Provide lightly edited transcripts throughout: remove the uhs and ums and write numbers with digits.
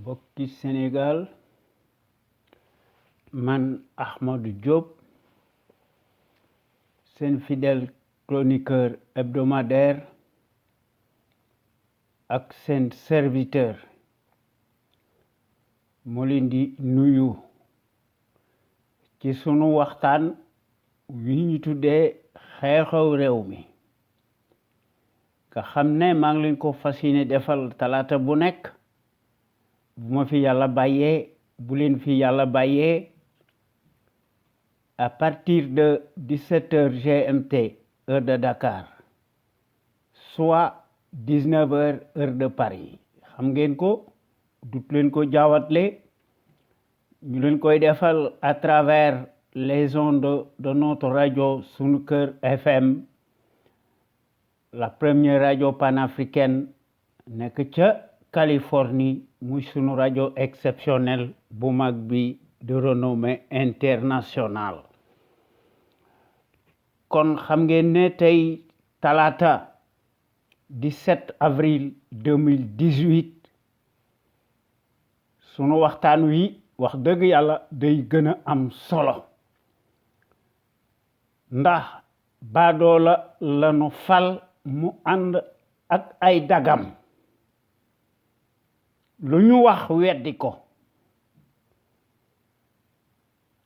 Bokki Sénégal man Ahmadou Diop seen fidèle chroniqueur hebdomadaire ak seen serviteur moo leen di nuyu ci sunu waxtaan wi ñu tuddee xew-xew réew mi nga xam ne maa ngi leen ko fas yéene defal talaata bu nekk bu ma fi yàlla bàyyee bu leen fi yàlla bàyyee à partir de 17h GMT heure de Dakar soit 19h heure de Paris xam ngeen ko dut leen ko jaawatle ñu leen koy defal à travers les ondes de notre radio Sunu Kër FM la première radio panafricaine nekk ca Californie muy sunu rajo exceptionnel bu mag bi de renommée internationale kon xam ngeen ne tey talaata 17 avril 2018 sunu waxtaan wi wax dëgg yàlla day gën a am solo ndax baadoola lanu fal mu ànd ak ay dagam lu ñu wax weddi ko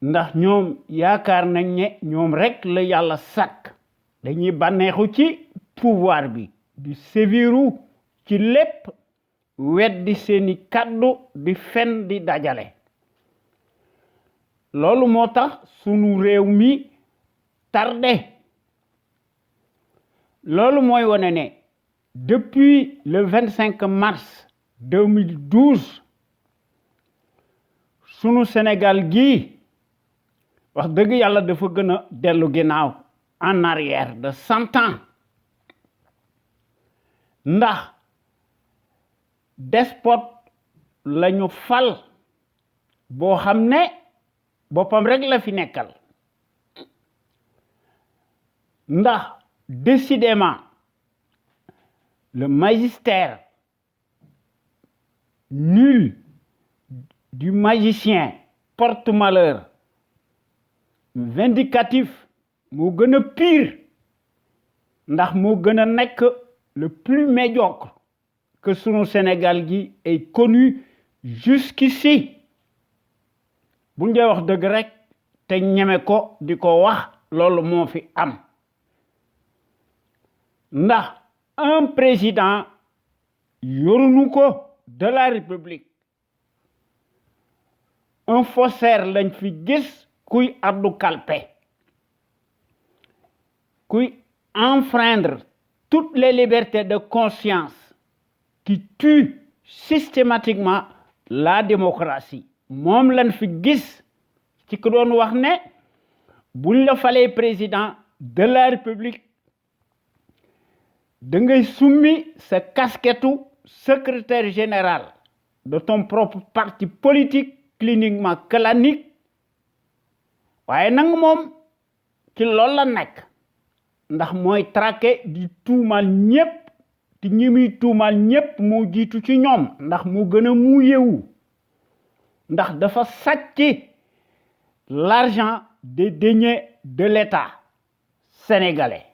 ndax ñoom yaakaar nañ ne ñoom rekk la yàlla sàkk dañuy bànneexu ci pouvoir bi di séviru ci lépp weddi seeni kàddu di fen di dajale loolu moo tax sunu réew mi tardé loolu mooy wane ne depuis le 25 mars 2012 sunu Sénégal gii wax dëgg yàlla dafa gën a dellu ginnaaw en arrière de 100 ans ndax despote lañu fal boo xam ne boppam rek la fi nekkal ndax décidément le magistère nul du magicien porte-malheur vindicatif moo gën a pire ndax moo gën a nekk le plus médiocre que sunu Sénégal gi est connu jusqu'ici bu ñu wax dëgg rek te ñeme ko di ko wax loolu moo fi am ndax un président yorunu ko de la République un faussaire lañ fi gis kuy addu kalpe kuy enfreindre toutes les libertés de conscience qui tuent systématiquement la démocratie moom lañ fi gis ci ko doon wax ne buñ la falee président de la République da ngay summi sa casquette secrétaire général de ton propre parti politique cliniquement clanique waaye nag moom ci loolu la nekk ndax mooy traqué di tuumal ñépp te ñi muy tuumal ñépp moo jiitu ci ñoom ndax moo gën a mu yewu ndax dafa sàcc l'argent des deniers de l'État sénégalais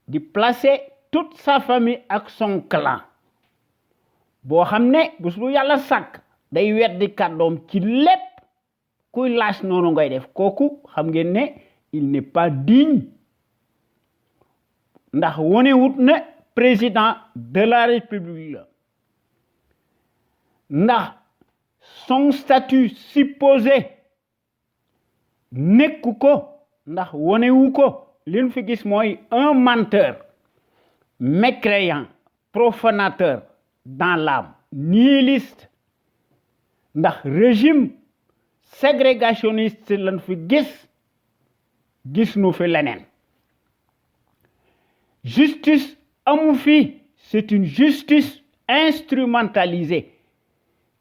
di placer toute sa famille ak son clan boo xam ne bés bu yàlla sàkk day weddi kàddoom ci lépp kuy laaj noonu ngay def kooku xam ngeen ne il n'est pas digne ndax wone wut ne président de la République la ndax son statut supposé nekku ko ndax wonewu ko li ñu fi gis mooy un menteur mécréant profanateur dans l'âme nihiliste ndax régime ségrégationniste lañ fi gis nu fi leneen justice amu fi c'est une justice instrumentalisée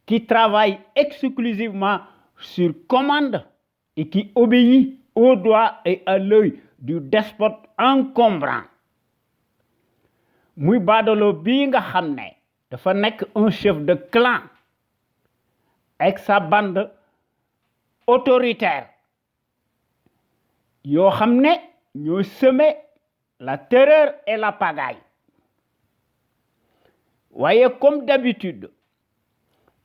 qui travaille exclusivement sur commande et qui obéit au doigt et à l'œil du despote encombrant muy baadolo bii nga xam ne dafa nekk un chef de clan avec sa bande autoritaire yoo xam ne ñoo semé la terreur et la pagaille waaye comme d'habitude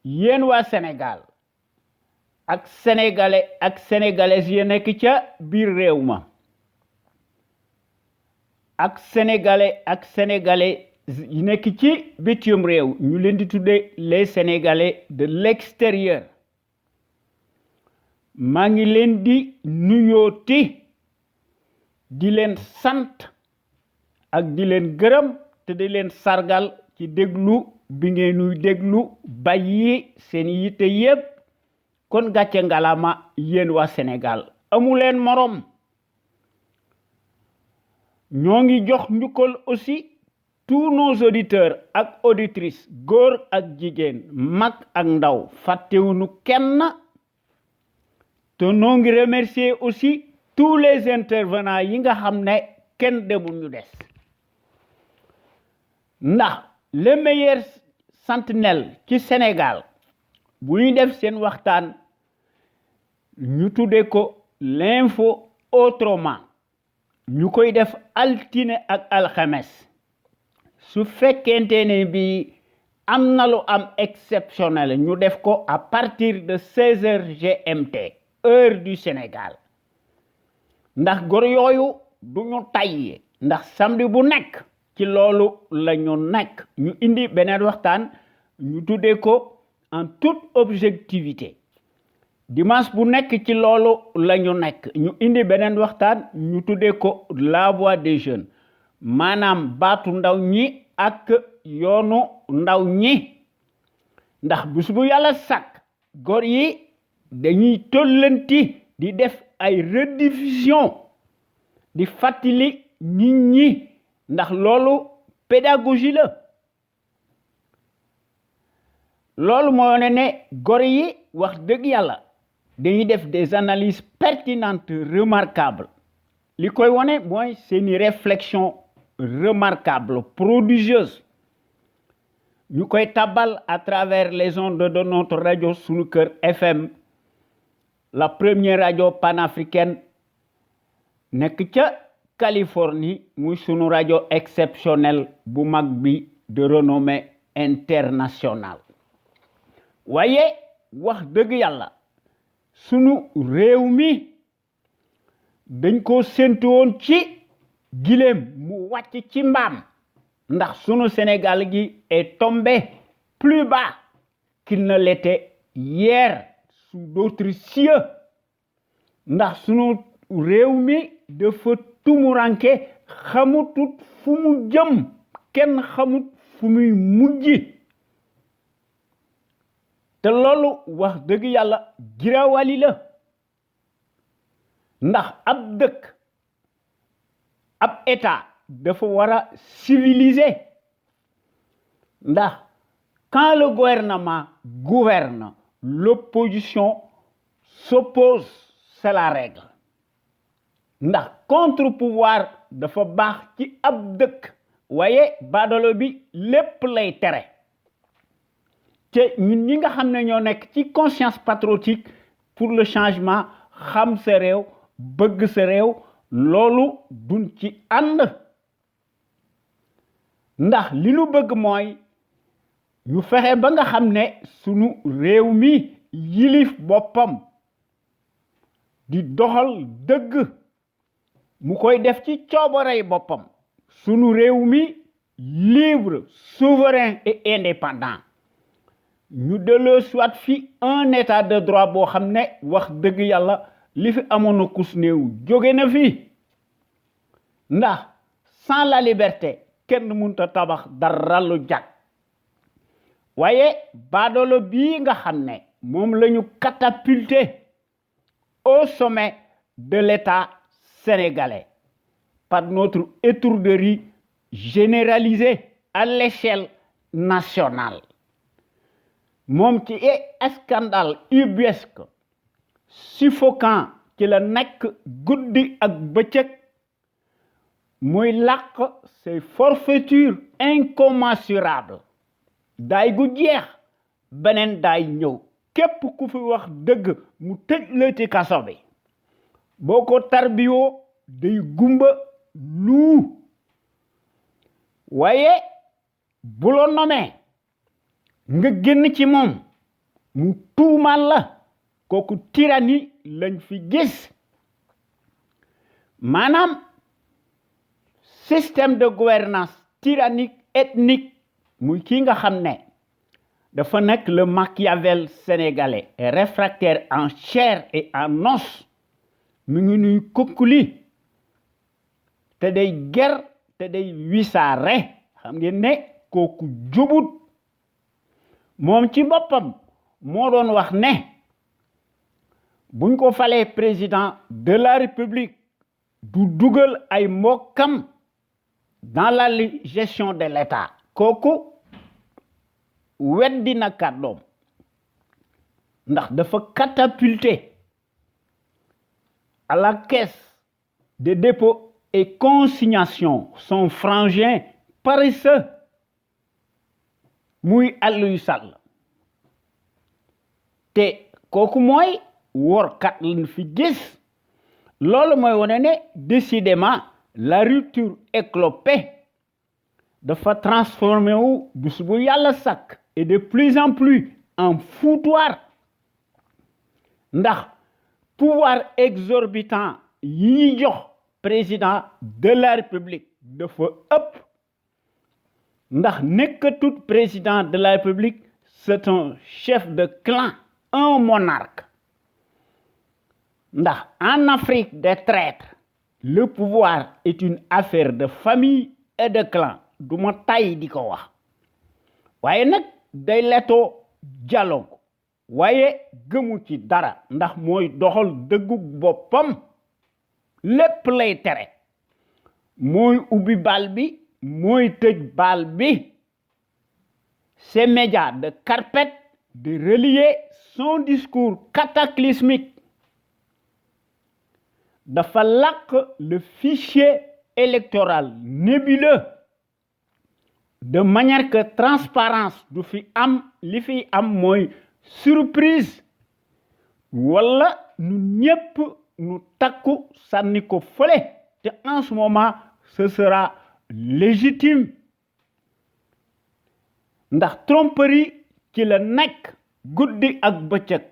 yéen waa Sénégal ak sénégalais ak sénégalaises yi nekk ca biir réew ma ak sénégalais ak sénégalais yi nekk ci bitim réew ñu leen di tuddee les sénégalais de l'extérieur maa ngi leen di nuyooti di leen sant ak di leen gërëm te di leen sargal ci déglu bi ngeen ñuy déglu bàyyi seen yitte yépp kon gàcce ngalama yéen waa Sénégal amu leen morom ñoo ngi jox njukkal aussi tous nos auditeurs ak auditrices góor ak jigéen mag ak ndaw fàttewuñu kenn te noo ngi remercier aussi tous les intervenants yi nga xam ne kenn demul ñu des ndax les meilleurs sentinelles ci Sénégal bu ñu def seen waxtaan ñu tuddee ko l'info autrement ñu koy def altine ak alxames su fekkente ne bi am na lu am exceptionnel ñu def ko à partir de 16h GMT heure du Sénégal ndax gor yooyu du ñu tayyi ndax samedi bu nekk ci loolu la ñu nekk ñu indi beneen waxtaan ñu tuddee ko en toute objectivité dimanche bu nekk ci loolu la ñu nekk ñu indi beneen waxtaan ñu tuddee ko la voix des jeunes maanaam baatu ndaw ñi ak yoonu ndaw ñi ndax bis bu yàlla sàkk góor yi dañuy tollanti di def ay rediffusion di fàttali nit ñi ndax loolu pédagogie la loolu moo ne góor yi wax dëgg yàlla dañuy def des analyses pertinentes remarquables li koy wone mooy seeni réflexion remarquable prodigieuse ñu koy tabal à travers les ondes de notre radio Sunu Kër FM la première radio panafricaine nekk ca Californie muy sunu radio exceptionnelle bu mag bi de renommée internationale waaye wax dëgg yàlla sunu réew mi dañ ko séntu woon ci gileem mu wàcc ci mbaam ndax sunu Sénégal gi est tombé plus bas qu'il ne l'était hier sous d'autres cieux ndax sunu réew mi dafa tumuranke xamutut fu mu jëm kenn xamut fu muy mujji te loolu wax dëgg yàlla girawali la ndax ab dëkk ab état dafa war a civiliser ndax quand le gouvernement gouverne l'opposition s'oppose c'est la règle ndax contre-pouvoir dafa baax ci ab dëkk waaye baadolo bi lépp lay tere te ñun ñi nga xam ne ñoo nekk ci conscience patriotique pour le changement xam sa réew bëgg sa réew loolu duñ ci ànd ndax li nu bëgg mooy ñu fexe ba nga xam ne sunu réew mi yilif boppam di doxal dëgg mu koy def ci coobarey boppam sunu réew mi libre souverain et indépendant ñu delloo soit fi un état de droit boo xam ne wax dëgg yàlla li fi amoon na kus néew jóge na fi ndax sans la liberté kenn mënta tabax dara lu jag waaye baadoolo bii nga xam ne moom la ñu catapulté au sommet de l'État sénégalais par notre étourderie généralisée à l'échelle nationale moom ci scandale ubuesque suffocant ci la nekk guddi ak bëccëg muy làq ces forfaitures incommensurables daay gu jeex beneen daay ñëw képp ku fi wax dëgg mu tëj la ci kaso bi boo ko tarbiyoo day gumba luu waaye bu la nomee nga génn ci moom mu tuumal la kooku tyrannie lañ fi gis maanaam système de gouvernance tyrannique ethnique muy kii nga xam ne dafa nekk le Machiavel sénégalais et réfractaire en chair et en os mu ngi nuy kokkuli te day ger te day wisaare xam ngeen ne kooku jubut moom ci boppam moo doon wax ne buñ ko falee président de la République du dugal ay mbokkam dans la gestion de l'État kooku weddi na kàddoom ndax dafa catapulter à la caisse de dépôt et consignation son frangin paresseux muy Aliou Sall te kooku mooy workat lañ fi gis loolu mooy wone ne décidément la rupture éclopée dafa transformé wu bis bu yàlla sàkk et de plus en plus en foutoir ndax pouvoir exorbitant yi ñuy jox président de la République dafa ëpp ndax nekkatut président de la République c'est un chef de clan un monarque ndax en Afrique des traîtres le pouvoir est une affaire de famille et de clan du ma tay di ko wax waaye nag day letoo dialogue waaye gëmu ci dara ndax mooy doxal dëggu boppam lépp lay tere mooy ubbi bal bi mooy tëj bal bi ces médias de carpette de relier son discours cataclysmique dafa làq le fichier électoral nébuleux de manière que transparence du fi am li fi am mooy surprise wala nu ñépp nu takku sànni ko fële te en ce moment ce sera légitime ndax tromperie ci la nekk guddi ak bëccëg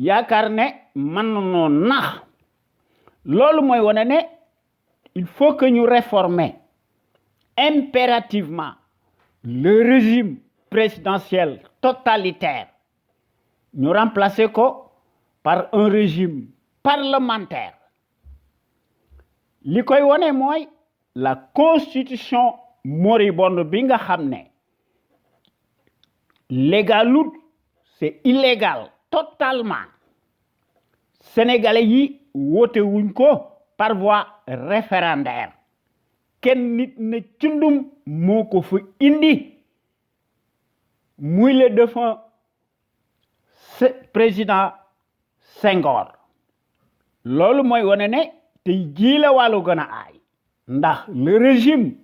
yaakaar ne mën noo nax loolu mooy wane ne il faut que ñu réformer impérativement le régime présidentiel totalitaire ñu remplacer ko par un régime parlementaire li koy wone mooy la constitution moribonde bi nga xam ne légalut c'est illégal totalement sénégalais yi woote wuñ ko par voie référendaire kenn nit ne cundum moo ko fa indi muy le défunt président Senghor loolu mooy wane ne tey jii la wàllu gën a aay ndax le régime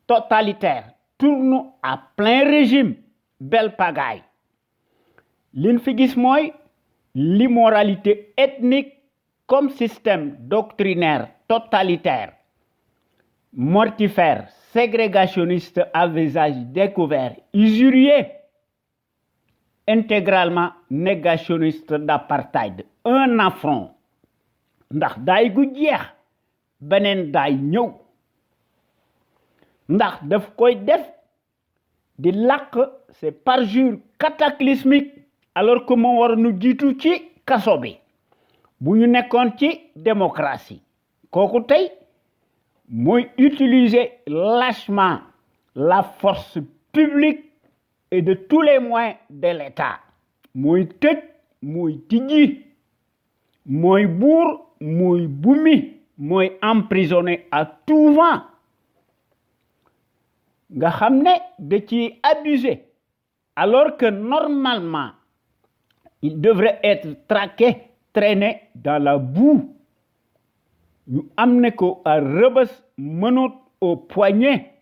totalitaire tourne à plein régime belle pagaille liñ fi gis mooy l'immoralité ethnique comme système doctrinaire totalitaire mortifère ségrégationniste à visage découvert usurier intégralement négationniste d'apartheid un affront ndax daay gu jeex beneen daay ñëw ndax daf koy def di làq c'est parjure cataclysmique alors que moo war nu jiitu ci kaso bi bu ñu nekkoon ci démocratie kooku tey mooy utiliser lâchement la force publique et de tous les moyens de l'État mooy tëj mooy tijji mooy buur mooy bumi mooy emprisonné à tout vent nga xam ne da ci abuser alors que normalement il devrait être traqué traîné dans la boue ñu amené ko à Rebeuss menottes au poignet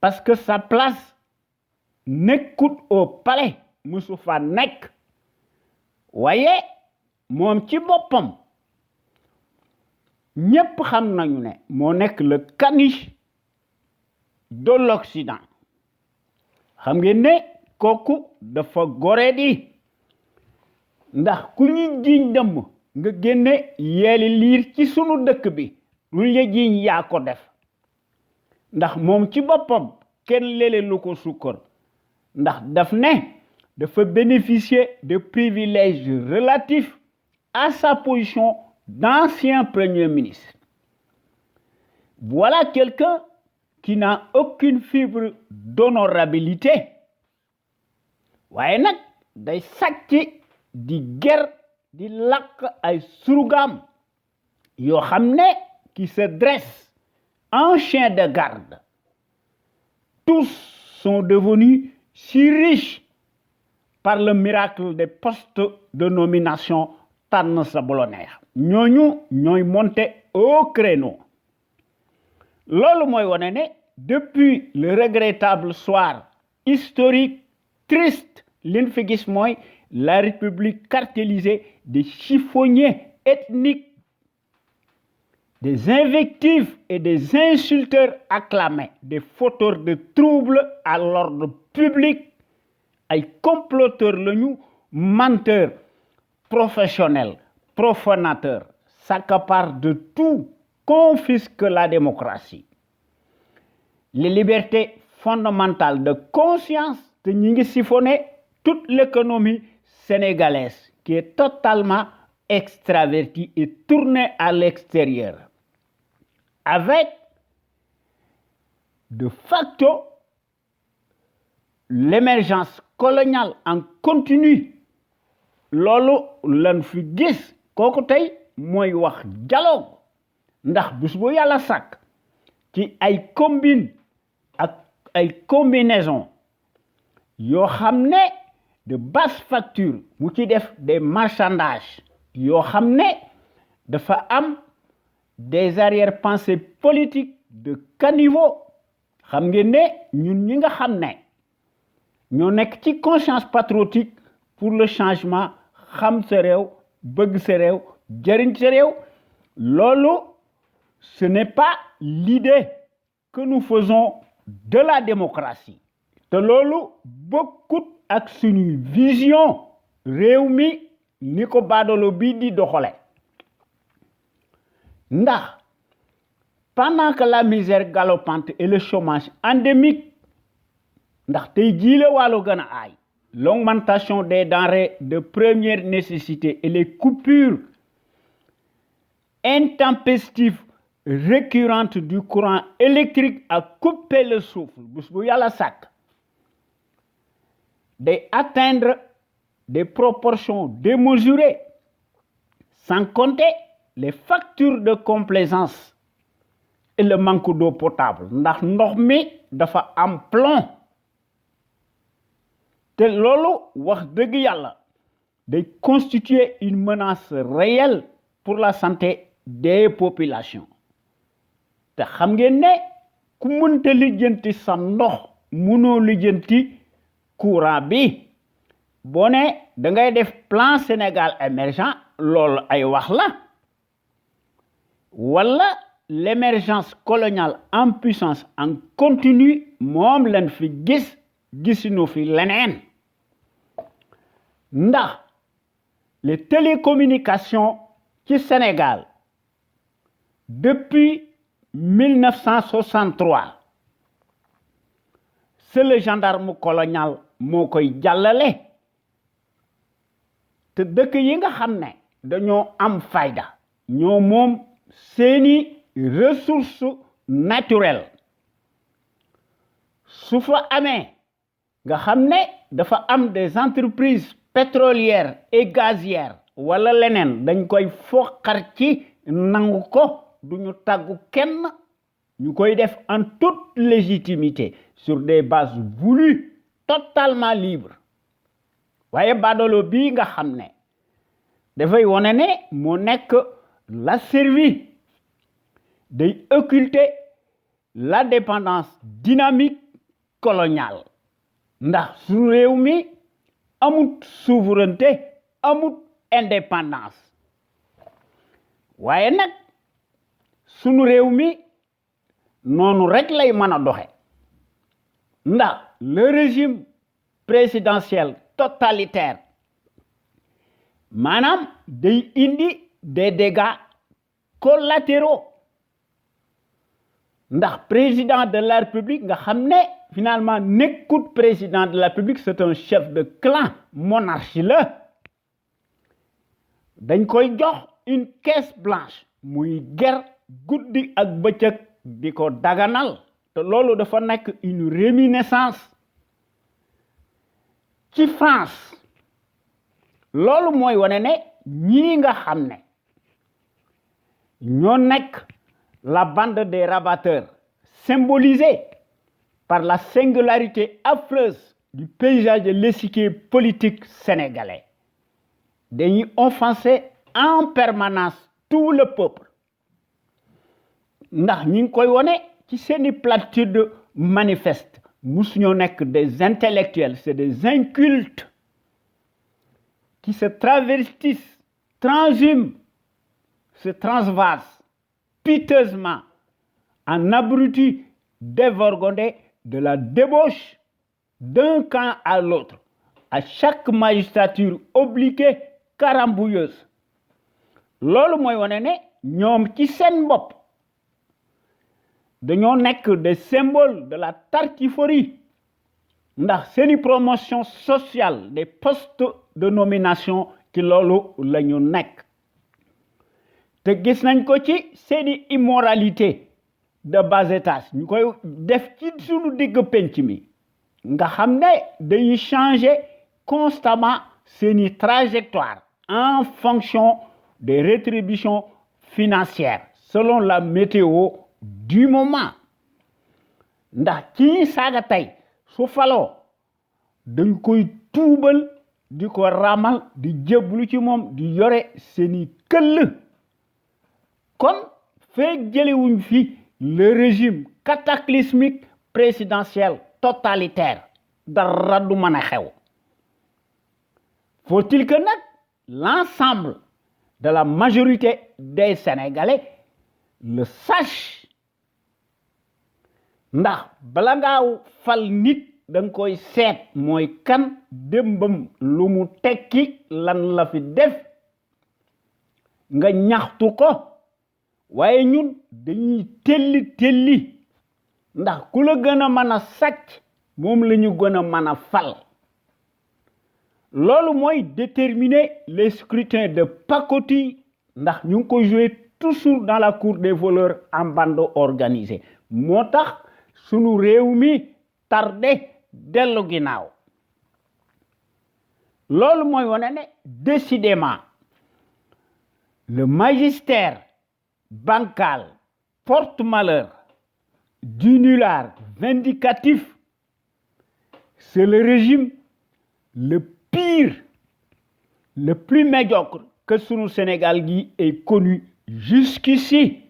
parce que sa place n'écoute au palais musu fa nekk waaye moom ci boppam ñépp xam nañu ne moo nekk le caniche de l'Occident xam ngeen ne kooku dafa gore di ndax ku ñu jiiñ dëmm nga génne yeeli liir ci sunu dëkk bi lu la jiiñ yaa ko def ndax moom ci boppam kenn léele lu ko sukkar ndax daf ne dafa bénéficier de privilèges relatifs à sa position d'ancien premier ministre. Voilà quelqu'un qui n'a aucune fibre d'honorabilité waaye nag day sàcc di ger di lakk ay surgaam yoo xam ne qui se dresse en chien de garde. Tous sont devenus si riches par le miracle des postes de nomination tànn sa bu la neex ñooñu ñooy monter au créneau loolu mooy wane ne depuis le regrettable soir historique triste liñ fi gis mooy la république cartélisée des chiffonniers ethniques, des invectives et des insulteurs acclamés, des fauteurs de troubles à l'ordre public, ay comploteurs lañu, menteurs, professionnels, profanateurs, s'accaparent de tout, confisquent la démocratie. Les libertés fondamentales de conscience te ñi ngi siphonner toute l'économie sénégalaise qui est totalement extravertie et tournée à l'extérieur avec de facto l'émergence coloniale en continu loolu lan fi gis kooku tey mooy wax dialogue ndax bis bu yàlla sàkk ci ay combine ak ay combinaison yoo xam ne de basse facture mu ci def des marchandages yoo xam ne dafa am des arrière-pensées politiques de caniveau xam ngeen ne ñun ñi nga xam ne ñoo nekk ci conscience patriotique pour le changement xam sa réew bëgg sa réew jëriñ sa réew loolu ce n'est pas l'idée que nous faisons de la démocratie te loolu bokkut ak suñuy vision réew mi ni ko baadolo bi di doxale ndax pendant que la misère galopante et le chômage endémique ndax tey jii la wàllu gën a aay l'augmentation des denrées de première nécessité et les coupures intempestives récurrentes du courant électrique a coupé le souffle bés bu yàlla sàkk day atteindre des proportions démesurées sans compter les factures de complaisance et le manque d'eau potable ndax ndox mi dafa am plomb te loolu wax dëgg yàlla day constituer une menace réelle pour la santé des populations te xam ngeen ne ku mënta lijjanti sa ndox mënoo lijjanti courant bi boo ne da ngay def plan Sénégal émergent loolu ay wax la wala l'émergence coloniale en puissance en continu moom lañ fi gisinu fi leneen ndax les télécommunications ci Sénégal depuis 1963 c'est le gendarme colonial moo koy jàllale te dëkk yi nga xam ne dañoo am fayda ñoo moom seeni ressources naturelles su fa amee nga xam ne dafa am des entreprises pétrolières et gazières wala leneen dañ koy foqar ci nangu ko duñu tàggu kenn ñu koy def en toute légitimité sur des bases voulues totalement libres waaye badolo bii nga xam ne dafay wone ne moo nekk la servi day occulter la dépendance dynamique coloniale ndax su réew mi amut souveraineté amut indépendance waaye nag sunu réew mi noonu rek lay mën a doxe ndax le régime présidentiel totalitaire maanaam day indi des dégâts collatéraux ndax président de la République nga xam ne finalement nekkut président de la République c'est un chef de clan monarchie la dañ koy jox une caisse blanche muy ger guddi ak bëccëg di ko daganal te loolu dafa nekk une réminiscence ci France loolu mooy wane ne ñii nga xam ne ñoo nekk la bande des rabatteurs symbolisée par la singularité affreuse du paysage de l'échiquier politique sénégalais dañuy offenser en permanence tout le peuple ndax ñi ngi koy wone ci seeni platitude manifeste musuñoo nekk des intellectuels c'est des incultes qui se travestissent transhument se transvasent piteusement en abrutis dévergondés de la débauche d'un camp à l'autre à chaque magistrature obliquée carambouilleuse loolu mooy wane ne ñoom ci seen bopp dañoo nekk des symboles de la tartufferie ndax seeni promotion sociale des postes de nomination ci loolu la ñu nekk te gis nañ ko ci seeni immoralité de bas étage ñu koy def ci sunu digg penc mi nga xam ne dañuy changer constamment seeni trajectoire en fonction des rétributions financières selon la météo du moment ndax ci ñi saaga tey su faloo dañ koy tuubal di ko ramal di jéblu ci moom di yore seeni këll kon feek jëlewuñ fi le régime cataclysmique présidentiel totalitaire dara du mën a xew faut-il que nag l'ensemble de la majorité des Sénégalais le sache ndax bala ngaa fal nit da nga koy seet mooy kan démbam lu mu tekki lan la fi def nga ñaxtu ko waaye ñun dañuy telli ndax ku la gën a mën a sàcc moom la ñu gën a mën a fal loolu mooy déterminer les scrutins de pacotille ndax ñu ngi ko jouer toujours dans la cour des voleurs en bande organisée moo tax sunu réew mi tardé dellu ginnaaw loolu mooy wane ne décidément le magistère bancal porte malheur du nulard vindicatif c'est le régime le pire le plus médiocre que sunu Sénégal gi ait connu jusqu'ici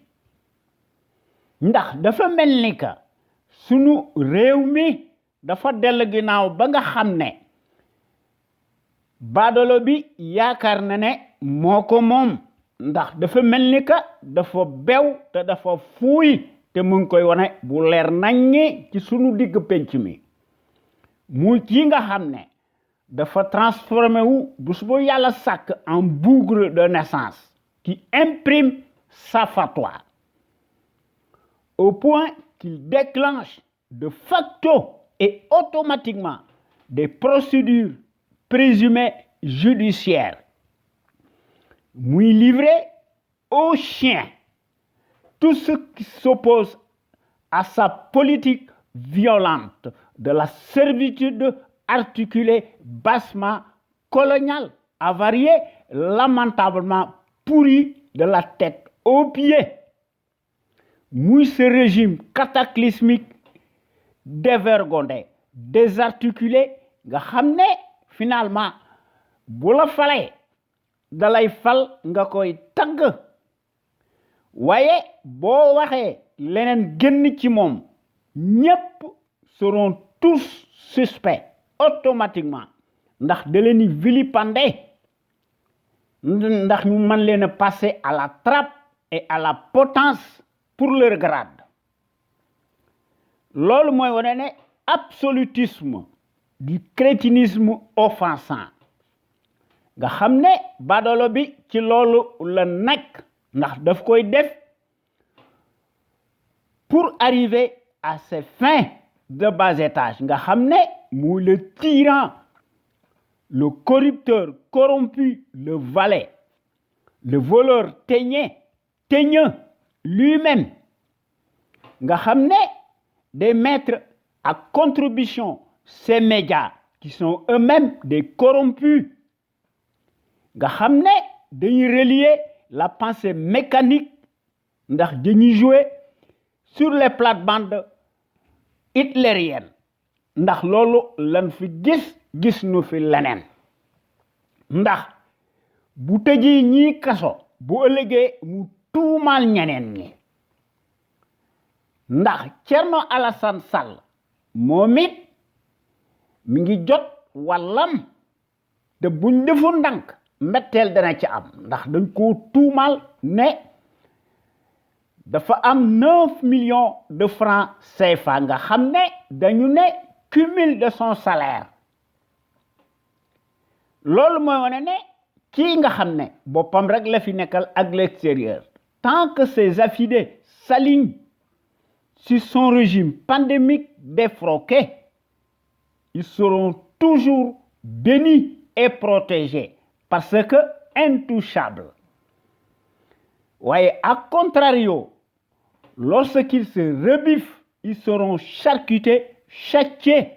ndax dafa mel ni que sunu réew mi dafa dellu ginnaaw ba nga xam ne baadolo bi yaakaar na ne moo ko moom ndax dafa mel ni que dafa bew te dafa fuuy te mu ngi koy wane bu leer naññi ci sunu digg penc mi mu ci nga xam ne dafa transformé wu bés bu yàlla sàkk en bougre de naissance qui imprime sa fatwa au point qu'il déclenche de facto et automatiquement des procédures présumées judiciaires muy livrer aux chiens tout ce qui s'oppose à sa politique violente de la servitude articulée bassement coloniale, avariée, lamentablement pourrie de la tête aux pieds. Muy ce régime cataclysmique dévergondé, désarticulé, nga xam ne finalement bu la falee dalay fal nga koy tagg waaye boo waxee leneen génn ci moom ñépp seront tous suspects automatiquement ndax da leen di vilipender ndax ñu mën leen a passer à la trappe et à la potence pour leur grade loolu mooy wane ne absolutisme du crétinisme offensant nga xam ne badolo bi ci loolu la nekk ndax daf koy def pour arriver à ses fins de bas étage nga xam ne muy le tyran le corrupteur corrompu le valet le voleur teigneux lui-même nga xam ne des maîtres à contribution ces médias qui sont eux-mêmes des corrompus nga xam ne dañuy relier la pensée mécanique ndax dañuy jouer sur les plates-bandes hitlériennes ndax loolu lan fi gis nu fi leneen ndax bu tëjee ñii kaso bu ëllëgee mu tuumaal ñeneen ñi ndax Thierno Alassane Sall moom it mi ngi jot wàllam te buñ defu ndànk mbetteel dana ci am ndax dañ ko tuumaal ne dafa am 9 millions de francs CFA nga xam ne dañu ne cumul de son salaire loolu mooy wane ne kii nga xam ne boppam rek la fi nekkal ak l'extérieur tant que ces affidés s'alignent sur son régime pandémique défroqué ils seront toujours bénis et protégés parce que intouchables voyez à contrario lorsqu'ils se rebiffent ils seront charcutés châtiés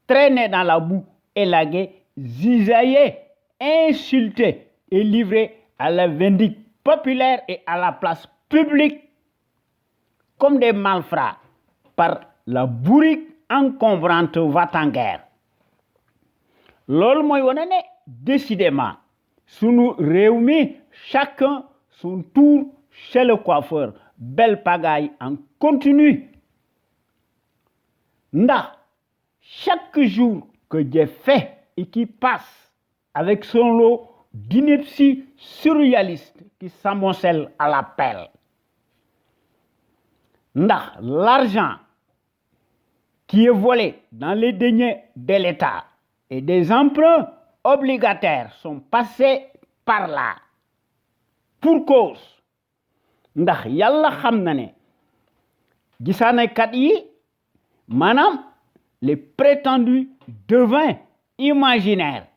traînés dans la boue élagués zisaillés insultés et livrés à la vindicte populaire et à la place publique comme des malfrats par la bourrique encombrante va-t-en-guerre loolu mooy wane ne décidément sunu réew mi chacun son tour chez le coiffeur belle pagaille en continu ndax chaque jour que Dieu fait et qui passe avec son lot d'inepties surréalistes qui s'amoncellent à la pelle ndax l'argent qui est volé dans les deniers de l'État et des emprunts obligataires sont passés par là pour cause ndax yàlla xam na ne gisaanekat yi maanaam les prétendus devins imaginaires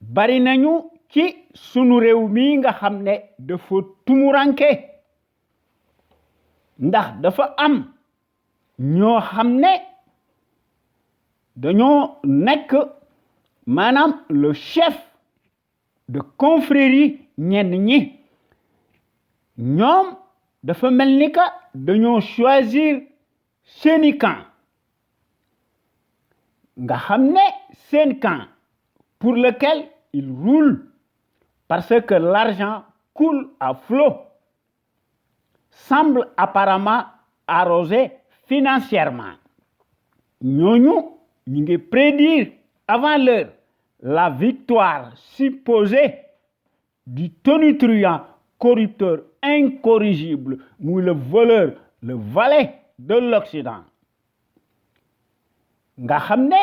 bari nañu ci sunu réew mi nga xam ne dafa tumuranke ndax dafa am ñoo xam ne dañoo nekk maanaam le chef de confrérie ñenn ñi ñoom dafa mel ni que dañoo choisir seeni camp nga xam ne seen camp pour lequel ils roulent parce que l'argent coule à flot semble apparemment arrosé financièrement ñooñu ñu ngi prédire avant l'heure la victoire supposée du tonitruand corrupteur incorrigible muy le voleur le valet de l'Occident nga xam ne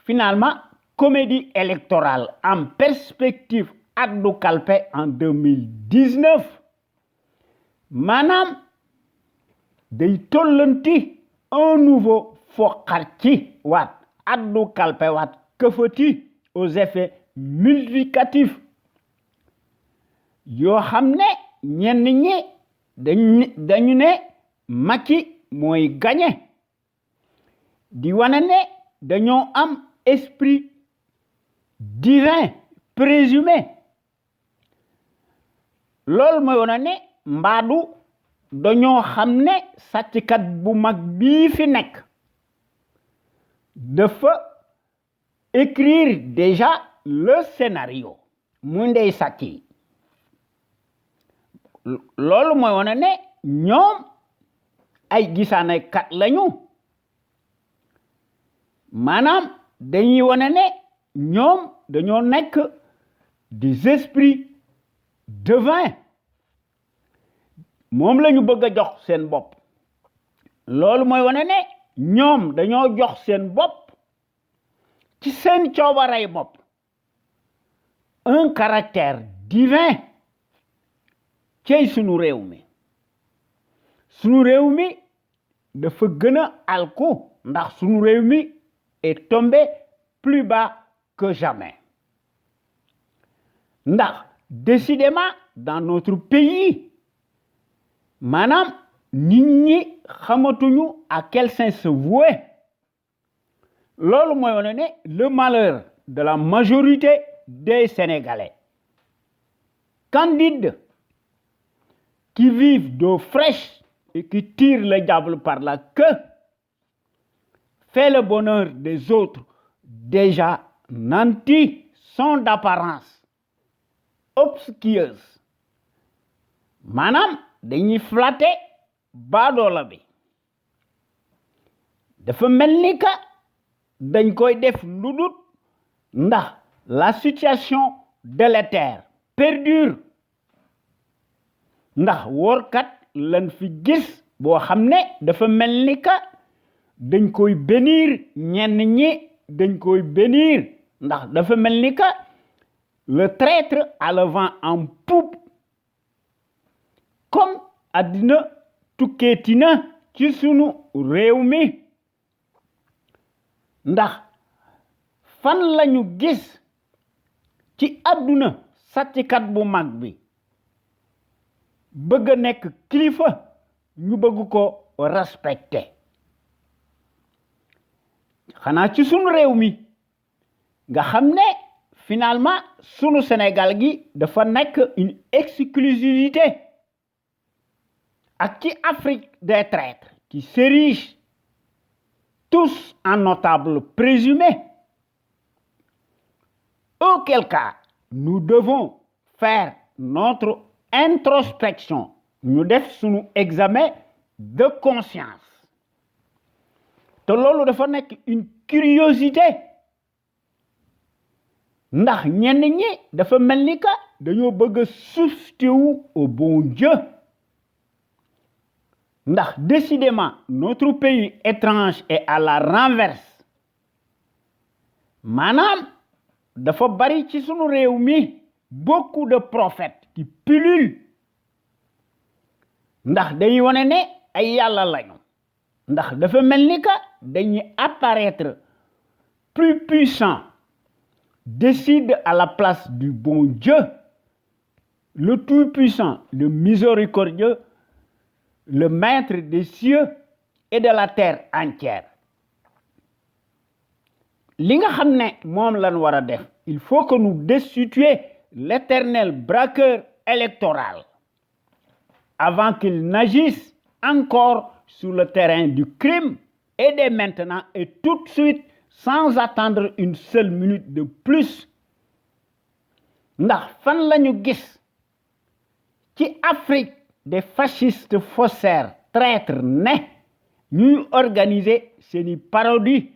finalement comédie électorale en perspective addu kalpe en 2019 maanaam day tollanti un nouveau foqar ci waat addu kalpe waat këfati aux effets multiplicatifs yoo xam ne ñenn ñi dañu ne Macky mooy gagné di wane ne dañoo am esprit divin présumé loolu mooy wane ne mbaadu dañoo xam ne sàcckat bu mag bii fi nekk dafa écrire déjà le scénario mu ndey sàcc yi loolu mooy wane ne ñoom ay gisaanekat lañu maanaam dañuy wane ne ñoom dañoo nekk des esprits divins moom la ñu bëgg a jox seen bopp loolu mooy wane ne ñoom dañoo jox seen bopp ci seen coobarey bopp un caractère divin cey sunu réew mi dafa gën a alku ndax sunu réew mi est tombé plus bas que jamais ndax décidément dans notre pays maanaam nit ñi xamatuñu à quel saint se vouer loolu mooy wane ne le malheur de la majorité des Sénégalais candides qui vivent d'eau fraîche et qui tirent le diable par la queue fait le bonheur des autres déjà nantis sont d'apparence obscieuse maanaam dañuy flatter baadoola bi dafa mel ni ka dañ koy def lu dul ndax la situation délétère perdure ndax woorkat lan fi gis boo xam ne dafa mel ni ka dañ koy bénir ñenn ñi dañ koy bénir ndax dafa mel ni ka le traître a le vent en poupe comme àddina tukkeeti na ci sunu réew mi ndax fan lañu gis ci àdduna sàcckat bu mag bi bëgg a nekk kilifa ñu bëgg ko respecter xanaa ci sunu réew mi nga xam ne finalement sunu Sénégal gi dafa nekk une exclusivité ak ci Afrique des traîtres qui s'érigent tous en notables présumés auquel cas nous devons faire notre introspection ñu def sunu examen de conscience te loolu dafa nekk une curiosité ndax ñenn ñi dafa mel ni que dañoo bëgg a substituer au bon Dieu ndax décidément notre pays étrange est à la renverse maanaam dafa bari ci sunu réew mi beaucoup de prophètes qui pullulent ndax dañuy wane ne ay yàlla lañu ndax dafa mel ni que dañuy apparaître plus puissant décide à la place du bon Dieu le tout-puissant le miséricordieux le maître des cieux et de la terre entière li nga xam ne moom lañ war a def il faut que nous destituions l'éternel braqueur électoral avant qu'il n'agisse encore sur le terrain du crime et dès maintenant et tout de suite sans attendre une seule minute de plus ndax fan lañu gis ci Afrique des fascistes faussaires traîtres ne ñuy organiser seeni parodie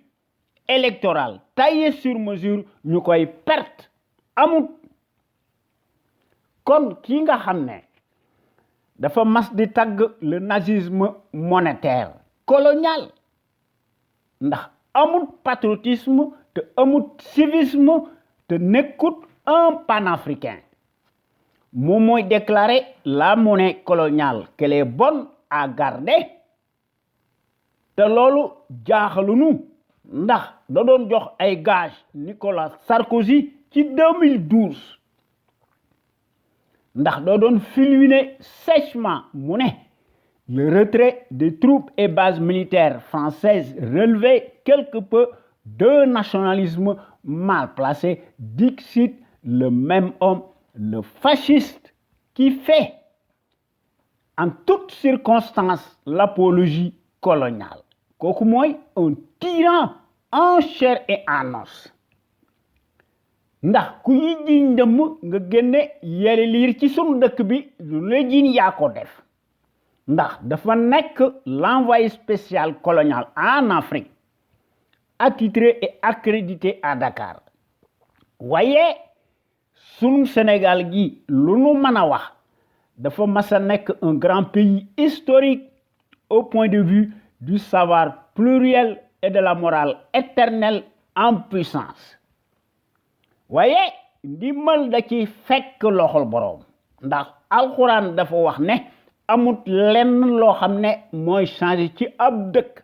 électorale taillée sur mesure ñu koy perte amut kon ki nga xam ne dafa mas di tagg le nazisme monétaire colonial ndax amut patriotisme te amut civisme te nekkut un panafricain moom mooy déclarer la monnaie coloniale qu'elle est bonne à garder te loolu jaaxalunu ndax da doon jox ay gage Nicolas Sarkozy ci 2012 ndax da doon fulminer sèchement mu ne le retrait des troupes et bases militaires françaises relevait quelque peu d'un nationalisme mal placé dixit le même homme le fasciste qui fait en toutes circonstances l'apologie coloniale kooku mooy un tyran en chair et en os ndax ku yi jiiñ ndëmm nga génne yeli liir ci sunu dëkk bi lu la jiiñ yaa ko def ndax dafa nekk l'envoyé spécial colonial en Afrique attitré et accrédité à Dakar waaye sunu Sénégal gi lu nu mën a wax dafa mas a nekk un grand pays historique au point de vue du savoir pluriel et de la morale éternelle en puissance waaye ndimbal da ci fekk loxol boroom ndax alxuraan dafa wax ne amut lenn loo xam ne mooy changer ci ab dëkk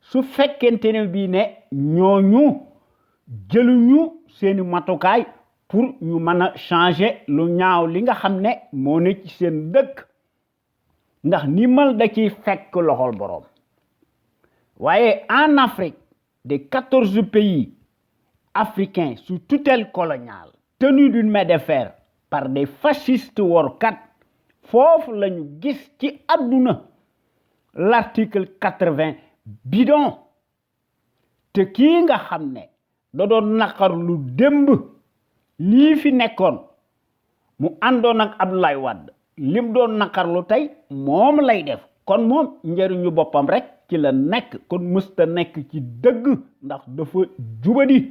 su fekkente ne bii ne ñooñu jëluñu seeni matukaay pour ñu mën a changer lu ñaaw li nga xam ne moo ne ci seen dëkk ndax ndimbal da ciy fekk loxol boroom waaye en Afrique des 14 pays africains sous tutelle coloniale tenus d'une main de fer par des fascistes workat foofu lañu gis ci àdduna l'article 80 bidon te kii nga xam ne da doon naqar lu démb lii fi nekkoon mu àndoon ak Abdoulaye Wade lim doon naqar lu tey moom lay def kon moom njëriñu boppam rek ci la nekk kon mësta nekk ci dëgg ndax dafa jubadi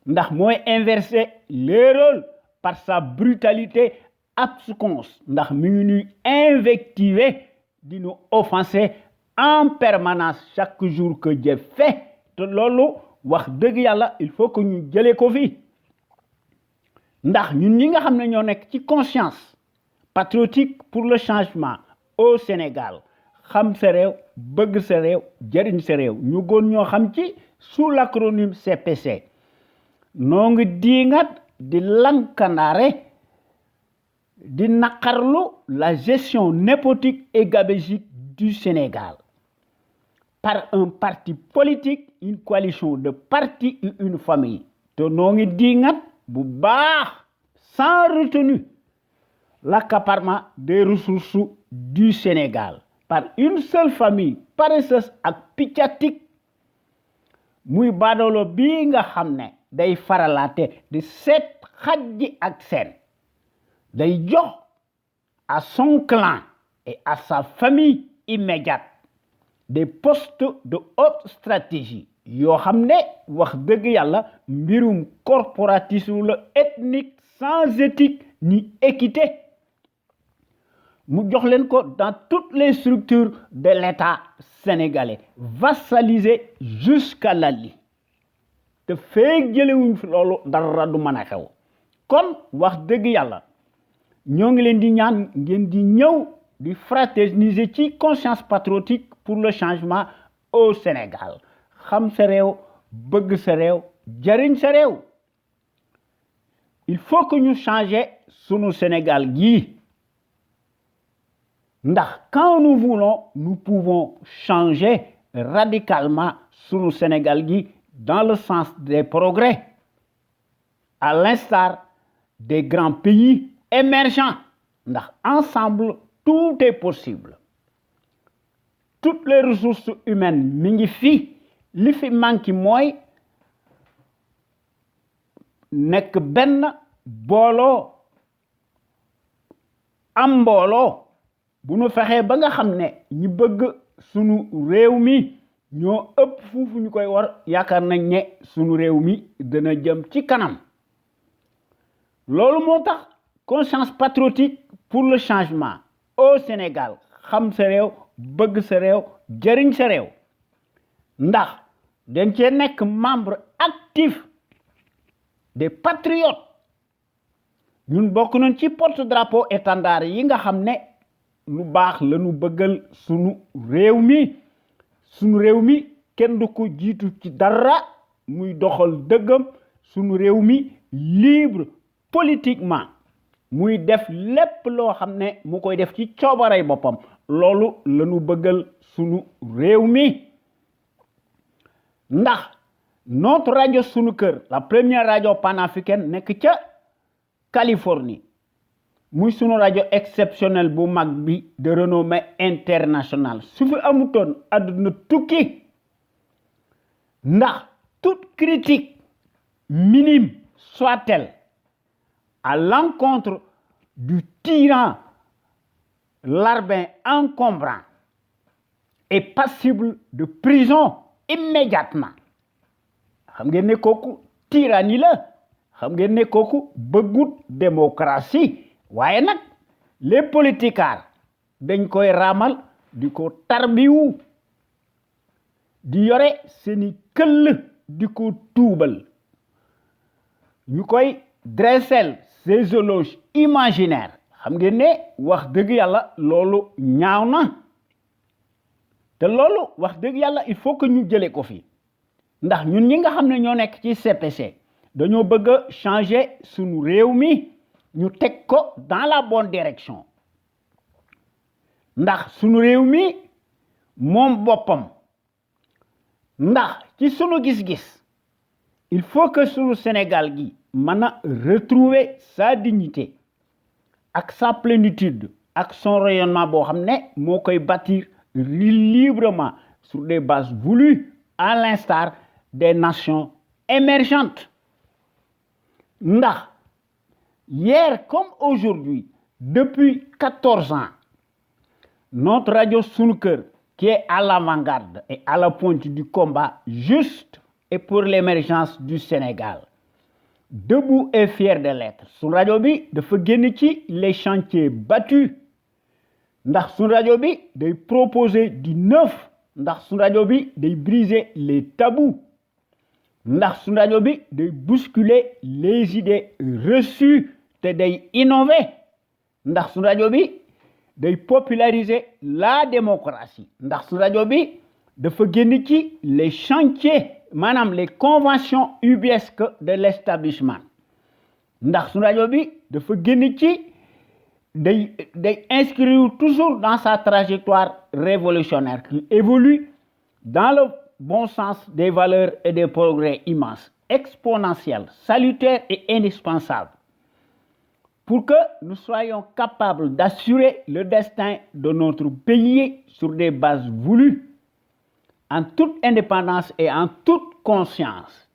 ndax mooy inverser les rôles par sa brutalité absconse ndax mi ngi ñuy invectiver di ñu offenser en permanence chaque jour que Dieu fait te loolu wax dëgg yàlla il faut que ñu jëlee ko fi ndax ñun ñi nga xam ne ñoo nekk ci conscience patriotique pour le changement au Sénégal xam sa réew bëgg sa réew jëriñ sa réew ñu goon ñoo xam ci sous l'acronyme CPC noo ngi diingat di lankandaare di naqarlu la gestion népotique et gabégique du Sénégal par un parti politique une coalition de partis et une famille te noo ngi diingat bu baax sans retenue l'accaparement des ressources du Sénégal par une seule famille paresseuse ak piccatique muy baadoolo bii nga xam ne day faralaate di seet xajji ak seen day jox à son clan et à sa famille immédiate des postes de haute stratégie yoo xam ne wax dëgg yàlla mbirum corporatisme la ethnique sans éthique ni équité mu jox leen ko dans toutes les structures de l'État sénégalais vassalisé jusqu'à l'Ali te feeg jëlewuñ fi loolu dara du mën a xew kon wax dëgg yàlla ñoo ngi leen di ñaan ngeen di ñëw di fraterniser ci conscience patriotique pour le changement au Sénégal xam sa réew bëgg sa réew jariñ sa réew il faut que ñu changer sunu Sénégal gii ndax quand nous voulons nous pouvons changer radicalement sunu Sénégal gi dans le sens des progrès à l'instar des grands pays émergents ndax ensemble tout est possible toutes les ressources humaines mi ngi fi li fi manqué mooy nekk benn booloo am mbooloo bu nu fexee ba nga xam ne ñi bëgg sunu réew mi ñoo ëpp fuufu ñu koy war yaakaar nañ ne sunu réew mi dana jëm ci kanam loolu moo tax conscience patriotique pour le changement au Sénégal xam sa réew bëgg sa réew jëriñ sa réew ndax dañ cee nekk membre actif des patriotes ñun bokk nañ ci porte-drapeau étendard yi nga xam ne lu baax la ñu bëggal sunu réew mi kenn du ko jiitu ci dara muy doxal dëggam sunu réew mi libre politiquement muy def lépp loo xam ne mu koy def ci coobarey boppam loolu la ñu bëggal sunu réew mi ndax notre rajo sunu kër la première rajo panafricaine nekk ca Californie muy sunu rajo exceptionnel bu mag bi de renommée internationale su fi amutoon àdduna tukki ndax toute critique minime soit-elle à l'encontre du tyran larbin encombrant est passible de prison immédiatement xam ngeen ne kooku tyrannie la xam ngeen ne kooku bëggut démocratie waaye nag les politicards dañ koy raamal di ko tarbiwu di yore seeni këll di ko tuubal ñu koy dressel ces éloges imaginaires xam ngeen ne wax dëgg yàlla loolu ñaaw na te loolu wax dëgg yàlla il faut que ñu jëlee ko fi ndax ñun ñi nga xam ne ñoo nekk ci CPC dañoo bëgg a changer suñu réew mi ñu teg ko dans la bonne direction ndax suñu réew mi moom boppam ndax ci sunu gis-gis il faut que sunu Sénégal gi mën a retrouver sa dignité ak sa plénitude ak son rayonnement boo xam ne moo koy bâtir librement sur des bases voulues à l'instar des nations émergentes ndax hier comme aujourd'hui depuis 14 ans notre radio Sunu Kër qui est à l'avant-garde et à la pointe du combat juste et pour l'émergence du Sénégal debout et fier de l'être Sunu rajo bi dafa génn ci les chantiers battus ndax Sunu rajo bi day proposer du neuf ndax Sunu rajo bi day briser les tabous ndax Sunu rajo bi day bousculer les idées reçues te day innover ndax Sunu rajo bi day populariser la démocratie ndax Sunu rajo bi dafa génn ci les chantiers maanaam les conventions ubuesques de l'établissement ndax Sunu rajo bi dafa génn ci day inscrire toujours dans sa trajectoire révolutionnaire qui évolue dans le bon sens des valeurs et des progrès immenses exponentiels salutaires et indispensables pour que nous soyons capables d'assurer le destin de notre pays sur des bases voulues en toute indépendance et en toute conscience.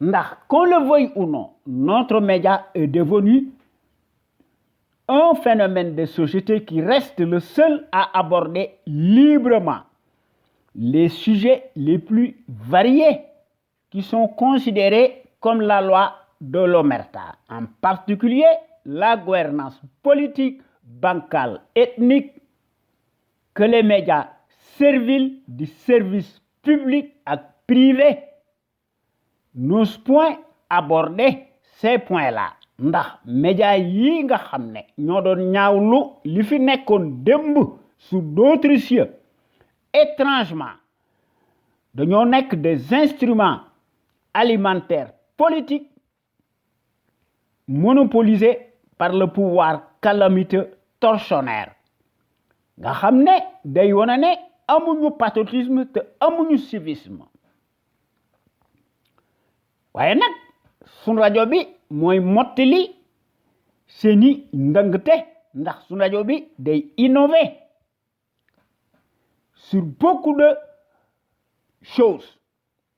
Ndax qu'on le veuille ou non, notre média est devenu un phénomène de société qui reste le seul à aborder librement les sujets les plus variés qui sont considérés comme la loi de l'omerta, en particulier la gouvernance politique, bancale, ethnique, que les médias serviles du service public et privé n'osent point aborder ces points-là. Ndax médias yi nga xam ne ñoo doon ñaawlu li fi nekkoon démb sous d'autres cieux étrangement dañoo nekk des instruments alimentaires politiques monopolisés par le pouvoir calamiteux tortionnaire nga xam ne day wane ne amuñu patriotisme te amuñu civisme waaye nag Sunu rajo bi mooy mottali seeni ndëngte ndax Sunu rajo bi day innover sur beaucoup de choses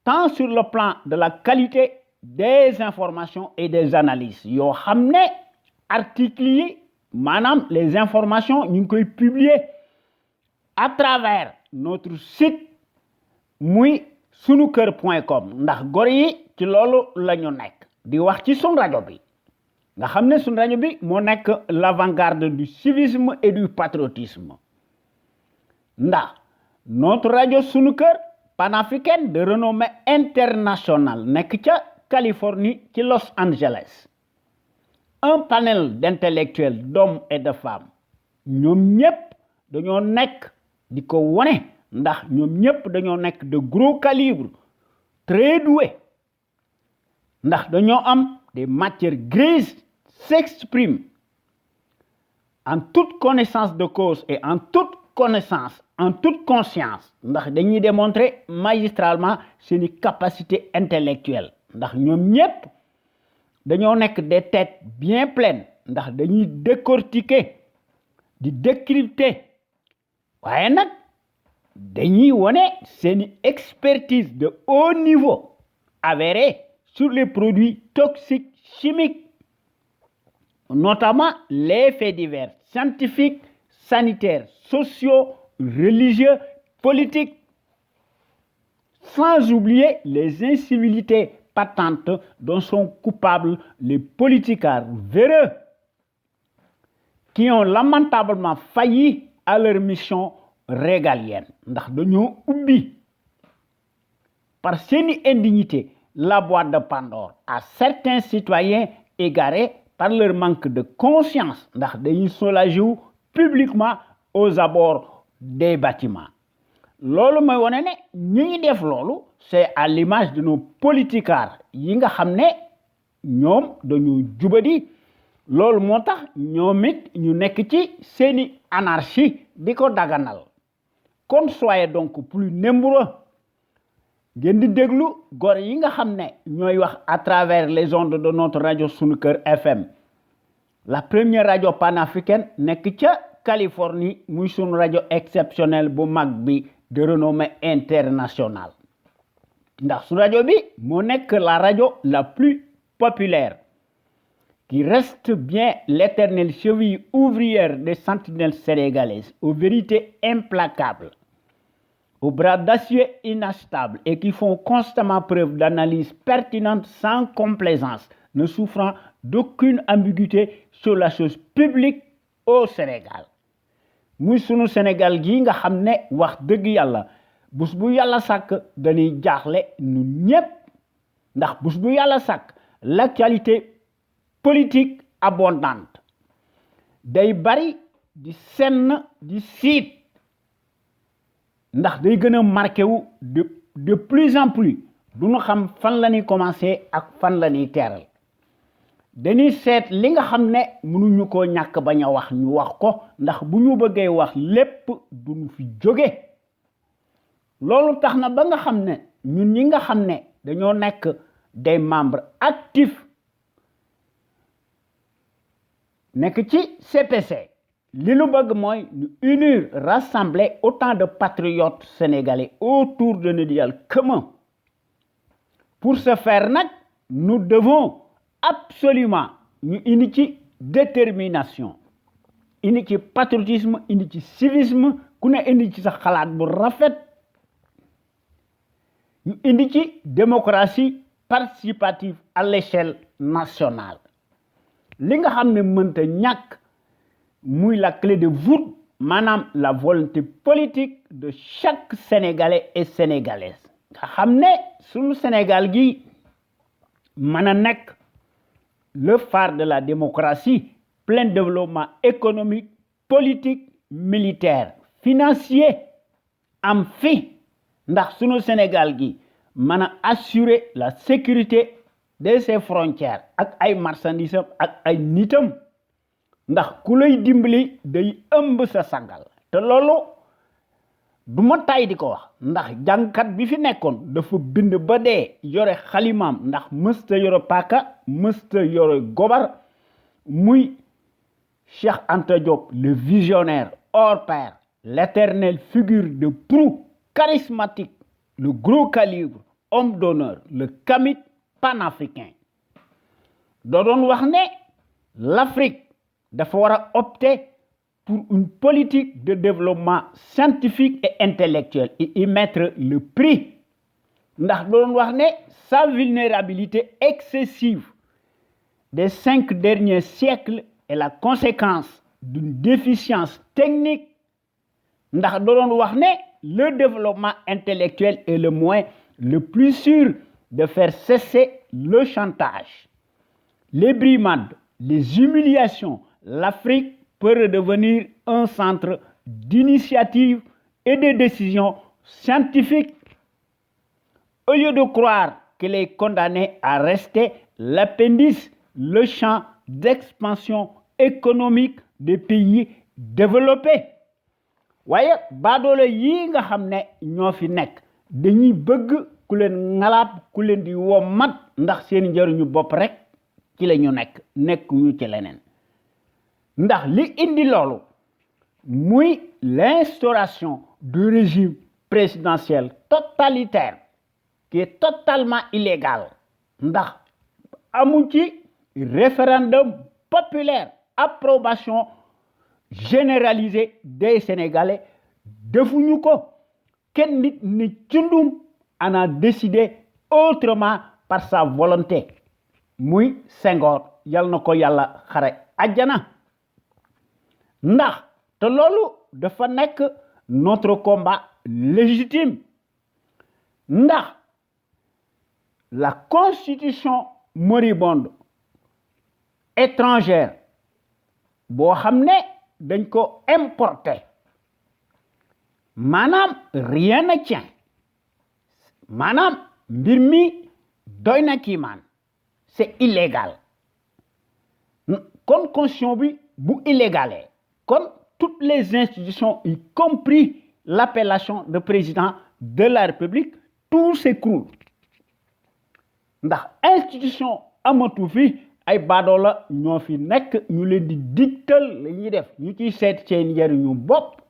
tant sur le plan de la qualité des informations et des analyses yoo xam ne articles yi maanaam les informations ñu ngi koy publier à travers notre site muy sunukër.com ndax gor yi ci loolu la ñu nekk di wax ci Sunu rajo bi nga xam ne Sunu rajo bi moo nekk l'avant-garde du civisme et du patriotisme ndax notre radio Sunu Kër panafricaine de renommée internationale nekk ca Californie ci Los Angeles un panel d'intellectuels d'hommes et de femmes ñoom ñëpp dañoo nekk di ko wone ndax ñoom ñëpp dañoo nekk de gros calibre très doués ndax dañoo am des matières grises s'expriment en toute connaissance de cause et en toute connaissance en toute conscience ndax dañuy démontrer magistralement seeni capacité intellectuelle ndax ñoom ñëpp dañoo nekk des têtes bien pleines ndax dañuy décortiquer di décrypter waaye nag dañuy wone seeni expertise de haut niveau avérée sur les produits toxiques chimiques notamment les faits divers scientifiques sanitaires sociaux religieux politiques sans oublier les incivilités patente dont sont coupables les politicards véreux qui ont lamentablement failli à leur mission régalienne ndax dañoo ubbi par seeni indignité la boîte de Pandore à certains citoyens égarés par leur manque de conscience ndax dañuy soulagé wu publiquement aux abords des bâtiments loolu mooy wane ne ñi ngi def loolu c'est à l'image de nos politicards yi nga xam ne ñoom dañu jubadi loolu moo tax ñoom it ñu nekk ci seeni anarchie di ko daganal kon soyez donc plus nombreux ngeen di déglu gor yi nga xam ne ñooy wax à travers les ondes de notre radio Sunu Kër FM la première radio panafricaine nekk ca Californie muy sunu rajo exceptionnel bu mag bi de renommée internationale ndax sunu rajo bi moo nekk la rajo la plus populaire qui reste bien l'éternelle cheville ouvrière des sentinelles sénégalaises aux vérités implacables aux bras d'acier inachetables et qui font constamment preuve d'analyse pertinente sans complaisance ne souffrant d'aucune ambiguïté sur la chose publique au Sénégal muy sunu Sénégal gii nga xam ne wax dëgg yàlla bés bu yàlla sàkk dañuy jaaxle ñun ñépp ndax bés bu yàlla sàkk l'actualité politique abondante day bari di senn di siit ndax day gën a marqué wu de plus en plus du ñu xam fan la ñuy commencer ak fan la ñuy teeral dañuy seet li nga xam ne mënuñu koo ñàkk bañ a wax ñu wax ko ndax bu ñu bëggee wax lépp duñu fi jóge loolu tax na ba nga xam ne ñun ñi nga xam ne dañoo nekk des membres actifs nekk ci CPC li nu bëgg mooy ñu unir rassembler autant de patriotes sénégalais autour d'un idéal commun pour ce faire nag nous devons absolument ñu indi ci détermination indi ci patriotisme indi ci civisme ku ne indi ci sa xalaat bu rafet ñu indi ci démocratie participative à l'échelle nationale li nga xam ne mënta ñàkk muy la clé de voûte maanaam la volonté politique de chaque Sénégalais et Sénégalaise nga xam ne sunu Sénégal gi mën a nekk le phare de la démocratie plein développement économique politique militaire financier am fi ndax sunu Sénégal gi mën a assurer la sécurité de ses frontières ak ay marchandises ak ay nitam ndax ku lay dimbali day ëmb sa sagal te loolu du ma tay di ko wax ndax jàngkat bi fi nekkoon dafa bind ba dee yore xalimaam ndax mësta yore paaka mësta yore gobar muy Cheikh Anta Diop le visionnaire hors pair l'éternelle figure de proue charismatique le gros calibre homme d'honneur le kamit panafricain doo doon wax ne l'Afrique dafa war a opter pour une politique de développement scientifique et intellectuel et y mettre le prix ndax doo doon wax ne sa vulnérabilité excessive des 5 derniers siècles est la conséquence d'une déficience technique ndax doo doon wax ne le développement intellectuel est le moyen le plus sûr de faire cesser le chantage, les brimades, les humiliations. L'Afrique peut redevenir un centre d'initiative et de décision scientifique. Au lieu de croire qu'elle est condamnée à rester l'appendice, le champ d'expansion économique des pays développés. waaye baadoolo yi nga xam ne ñoo fi nekk dañuy bëgg ku leen ngalaab ku leen di wommat ndax seen njëriñu bopp rek ci la ñu nekk ñu ci leneen ndax li indi loolu muy l'instauration du régime présidentiel totalitaire qui est totalement illégal ndax amu ci référendum populaire approbation généralisée des Sénégalais defuñu ko kenn nit ni cundum en a décidé autrement par sa volonté muy Senghor yal na ko yàlla xare àjjana ndax te loolu dafa nekk notre combat légitime ndax la constitution moribonde étrangère boo xam ne dañ ko importer maanaam rien ne tient maanaam mbir mi doy na kiimaan c'est illégal kon constitution bi bu illégale kon toutes les institutions y compris l'appellation de président de la République tout s'écroule ndax institution amatu fi ay baadoola ñoo fi nekk ñu leen di digtal la ñuy def ñu ciy seet seen njariñu bopp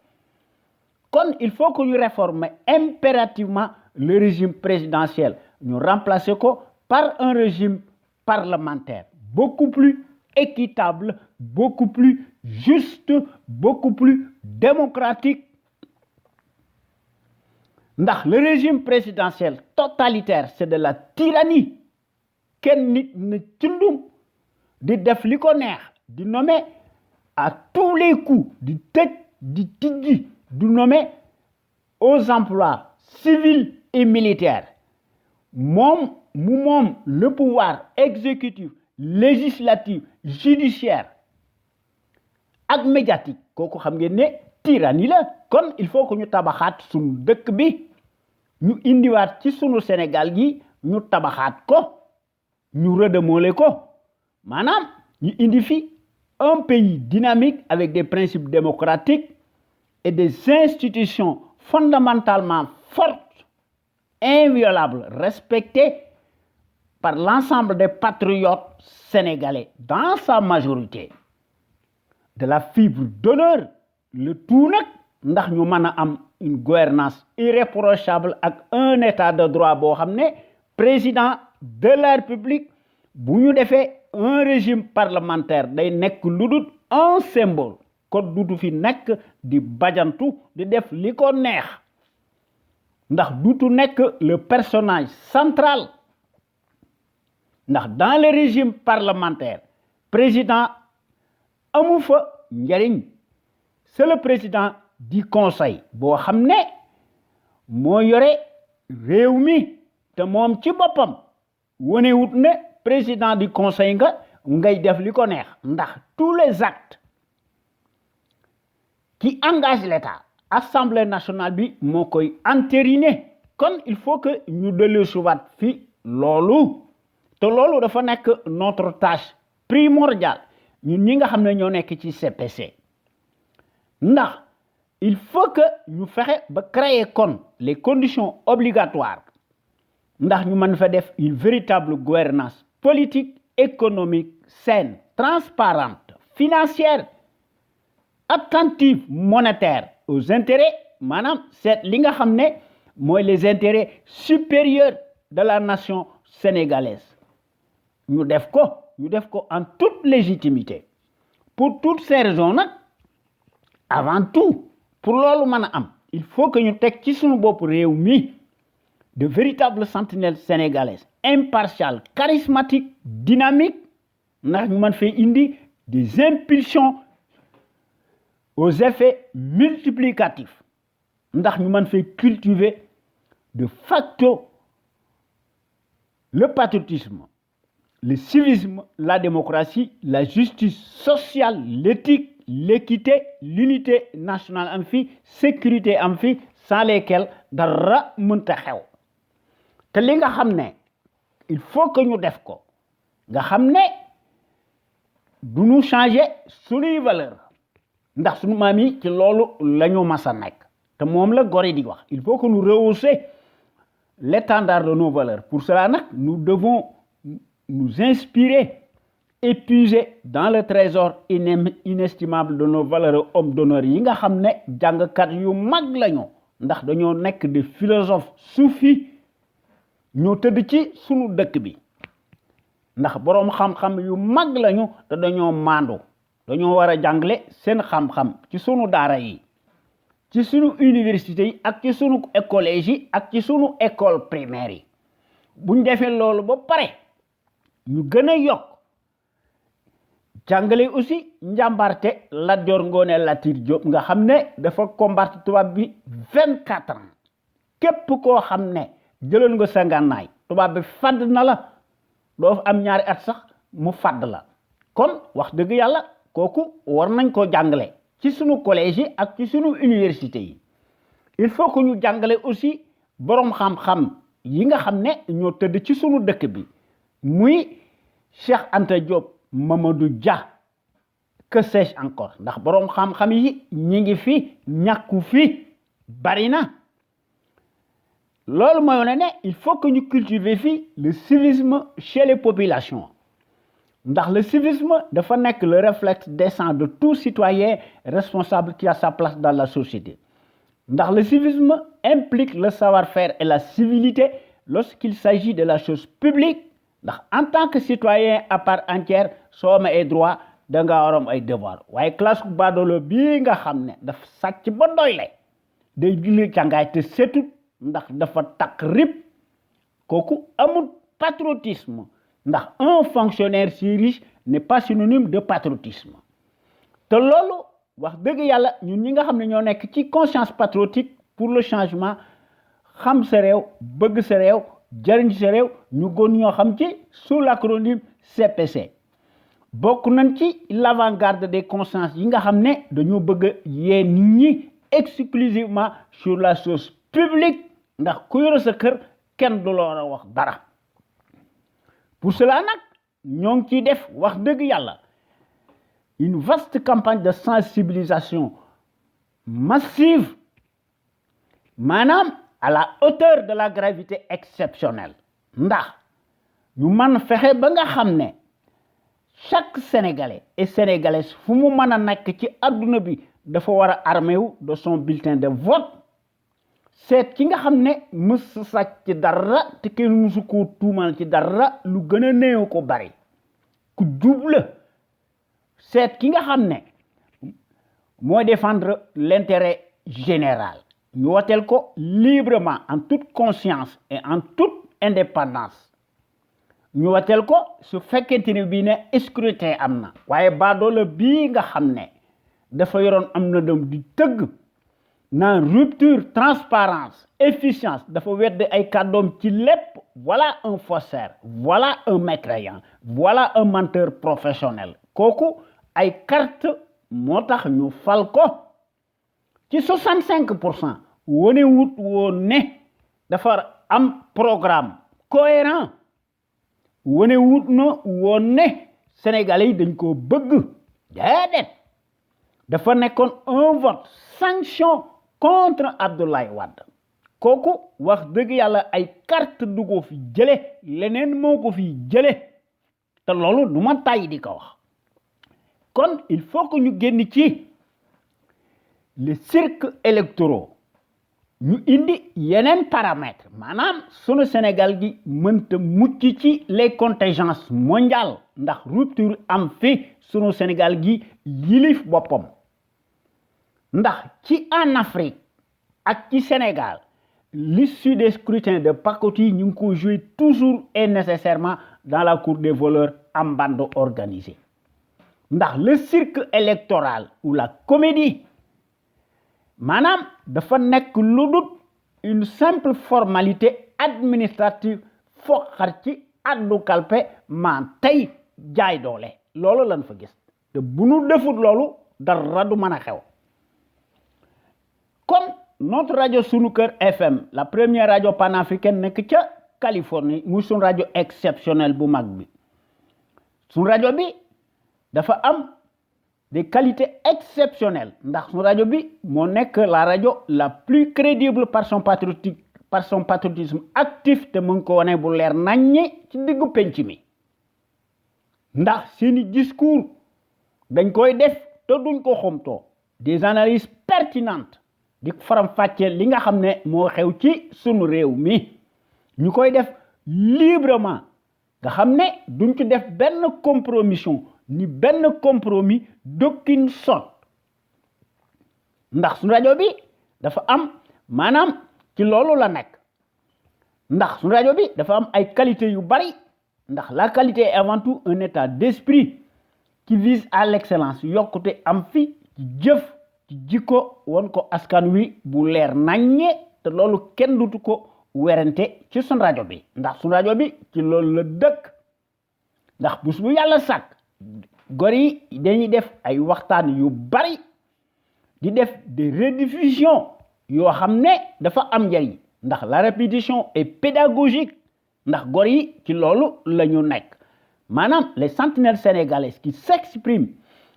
kon il faut que ñu réformer impérativement le régime présidentiel ñu remplacer ko par un régime parlementaire beaucoup plus équitable beaucoup plus juste beaucoup plus démocratique ndax le régime présidentiel totalitaire c'est de la tyrannie kenn nit na cundum di def li ko neex di nommer à tous les coups di tëj di tijji di nommer aux emplois civils et militaires moom le pouvoir exécutif législatif judiciaire ak médiatique kooku xam ngeen ne tyrannie la kon il faut que ñu tabaxaat sunu dëkk bi ñu indiwaat ci sunu Sénégal gi ñu tabaxaat ko ñu redémoler ko maanaam ñu indi fi un pays dynamique avec des principes démocratiques et des institutions fondamentalement fortes, inviolables, respectées par l'ensemble des patriotes sénégalais dans sa majorité. De la fibre d'honneur, le tout nag ndax ñu mën a am une gouvernance irréprochable ak un état de droit boo xam ne président de la République bu ñu defee un régime parlementaire day nekk lu dul un symbole kon dutu fi nekk di bajantu di def li ko neex ndax dutu nekk le personnage central ndax dans le régime parlementaire président amu fa njariñ c'est le président du conseil boo xam ne moo yore réew mi te moom ci boppam wonewut ne président du conseil nga ngay def li ko neex ndax tous les actes qui engagent l'État Assemblée nationale bi moo koy entériner kon il faut que ñu dellusiwaat fi loolu te loolu dafa nekk notre tâche primordiale ñun ñi nga xam ne ñoo nekk ci CPC ndax il faut que ñu fexe ba créer kon les conditions obligatoires ndax ñu mën fa def une véritable gouvernance politique économique saine transparente financière attentive monétaire aux intérêts maanaam c'est li nga xam ne mooy les intérêts supérieurs de la nation sénégalaise ñu def ko en toute légitimité pour toutes ces raisons nag avant tout pour loolu mën a am il faut que ñu teg ci suñu bopp réew mi de véritables sentinelles sénégalaises impartiales charismatiques dynamiques ndax ñu mën fay indi des impulsions aux effets multiplicatifs ndax ñu mën fay cultiver de facto le patriotisme le civisme la démocratie la justice sociale l'éthique l'équité l'unité nationale am fi sécurité am fi sans lesquelles dara mënta xew te li nga xam ne il faut que ñu def ko nga xam ne du ñu changer suñuy valeur ndax suñu maam yi ci loolu la ñu mas a nekk te moom la Gorée di wax il faut que nous rehausser l'étendard de nos valeurs pour cela nag nous devons nous inspirer et puiser dans le trésor inestimable de nos valeureux hommes d'honneur yi nga xam ne jàngkat yu mag lañu ndax dañoo nekk des philosophes soufis ñoo tëdd ci sunu dëkk bi ndax boroom xam-xam yu mag lañu te dañoo maandu dañoo war a jàngale seen xam-xam ci sunu daara yi ci sunu université yi ak ci sunu collège yi ak ci sunu école primaire yi buñ defee loolu ba pare ñu gën a yokk jàngale aussi njàmbarte Lat Joor Ngoone Latiir Jóob nga xam ne dafa combattre tubaab bi 24 ans képp koo xam ne jëloon nga sa ngànnaay tubaab bi fàdd na la doo am ñaari at sax mu fàdd la kon wax dëgg yàlla kooku war nañ ko jàngale ci sunu collège yi ak ci sunu université yi il faut que ñu jàngale aussi boroom xam-xam yi nga xam ne ñoo tëdd ci sunu dëkk bi muy Cheikh Anta Diop Mamadou Dia que sais-je encore ndax boroom xam-xam yi ñi ngi fi ñàkku fi bari na loolu mooy ne il faut que ñu cultiver fi le civisme chez les populations ndax le civisme dafa nekk le réflexe décent de tout citoyen responsable qui a sa place dans la société ndax le civisme implique le savoir-faire et la civilité lorsqu'il s'agit de la chose publique ndax en tant que citoyen à part entière soo amee ay droit da nga waram ay devoir waaye classe baadoolo bii nga xam ne daf sàcc ba doyle day julli càngaay te setut ndax dafa takk rib kooku amul patriotisme ndax un fonctionnaire si riche n'est pas synonyme de patriotisme te loolu wax dëgg yàlla ñun ñi nga xam ne ñoo nekk ci conscience patriotique pour le changement xam sa réew bëgg sa réew jariñ sa réew ñu gën ñoo xam ci sous l'acronyme CPC bokk nañ ci l'avant-garde des consciences yi nga xam ne dañoo bëgg yee nit ñi exclusivement sur la chose publique ndax ku yore sa kër kenn du la war a wax dara pour cela nag ñoo ngi ciy def wax dëgg yàlla une vaste campagne de sensibilisation massive maanaam à la hauteur de la gravité exceptionnelle ndax ñu mën fexe ba nga xam ne chaque sénégalais et sénégalaise fu mu mën a nekk ci adduna bi dafa war a armé wu de son bulletin de vote seet ki nga xam ne mës sàcc ci dara te kenn mësu koo tuumal ci dara lu gën a néew ko bari ku jubla seet ki nga xam ne mooy défendre l'intérêt général ñu woteel ko librement en toute conscience et en toute indépendance ñu woteel ko su fekkente ne bii ne scrutin am na waaye baadoola bii nga xam ne dafa yoroon am na dem di tëgg naan rupture transparence efficience dafa wedd ay kàddoom ci lépp voilà un faussaire voilà un mécréant voilà un menteur professionnel kooku ay carte moo tax ñu fal ko ci 65% wone wut woon ne dafa am programme cohérent wone wut na woon ne Sénégalais yi dañ koo bëgg déedéet dafa nekkoon un vote sanction contre Abdoulaye Wade kooku wax dëgg yàlla ay carte du ko fi jële leneen moo ko fi jële te loolu du ma tàyyi di ko wax kon il faut que ñu génn ci les cirques électoraux ñu indi yeneen paramètres maanaam sunu Sénégal gi mënta mucc ci les contingences mondiales ndax rupture am fi sunu Sénégal gi yilif boppam ndax ci en Afrique ak ci Sénégal l'issue des scrutins de pacotille ñu ngi ko jouer toujours et nécessairement dans la cour des voleurs en bande organisée ndax le cirque électoral ou la comédie maanaam dafa nekk lu dul une simple formalité administrative foqar ci addu kalpe maa tey jaay doole loolu lañ fa gis te bu nu defut loolu dara du mën a xew kon notre rajo Sunu Kër FM la première rajo panafricaine nekk ca Californie muy sunu rajo exceptionnel bu mag bi sunu rajo bi dafa am des qualités exceptionnelles ndax sunu rajo bi moo nekk la rajo la plus crédible par son patriotisme actif te mu ngi ko wane bu leer naññi ci diggu penc mi ndax seeni discours dañ koy def te duñ ko xomtoo des analyses pertinentes di faram fàccee li nga xam ne moo xew ci sunu réew mi ñu koy def librement nga xam ne duñ ci def benn compromission ni benn compromis d'aucune sorte ndax sunu rajo bi dafa am maanaam ci loolu la nekk ndax suñu rajo bi dafa am ay qualité yu bari ndax la qualité est avant tout un état d'esprit qui vise à l'excellence yokkute am fi ci jëf ci jikko won ko askan wi bu leer naññe te loolu kenn dutu ko werante ci suñu rajo bi ndax suñu rajo bi ci loolu la dëkk ndax bés bu yàlla sàkk gor yi dañuy def ay waxtaan yu bari di def des rediffusions yoo xam ne dafa am njariñ ndax la répétition est pédagogique ndax gor yi ci loolu la ñu nekk maanaam les sentinelles sénégalaises qui s'expriment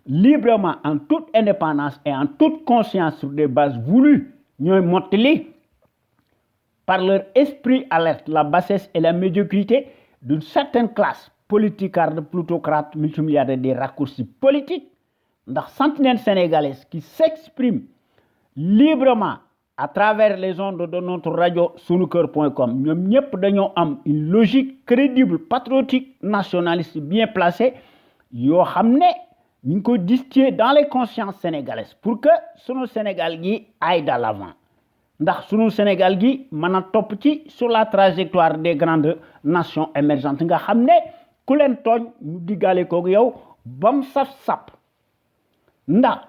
librement en toute indépendance et en toute conscience sur des bases voulues ñooy mottali par leur esprit alerte la bassesse et la médiocrité d'une certaine classe politicarde plutocrate multimilliardaire des raccourcis politiques ndax sentinelles sénégalaises qui s'expriment librement à travers les ondes de notre radio sunuker.com ñoom ñëpp dañoo am une logique crédible patriotique nationaliste bien placée yoo xam ne ñu ngi ko distiller dans les consciences sénégalaises pour que sunu Sénégal gi aille de l'avant ndax sunu Sénégal gi mën a topp ci sur la trajectoire des grandes nations émergentes nga xam ne ku leen tooñ ñu diggaale koog yow bam saf-sap ndax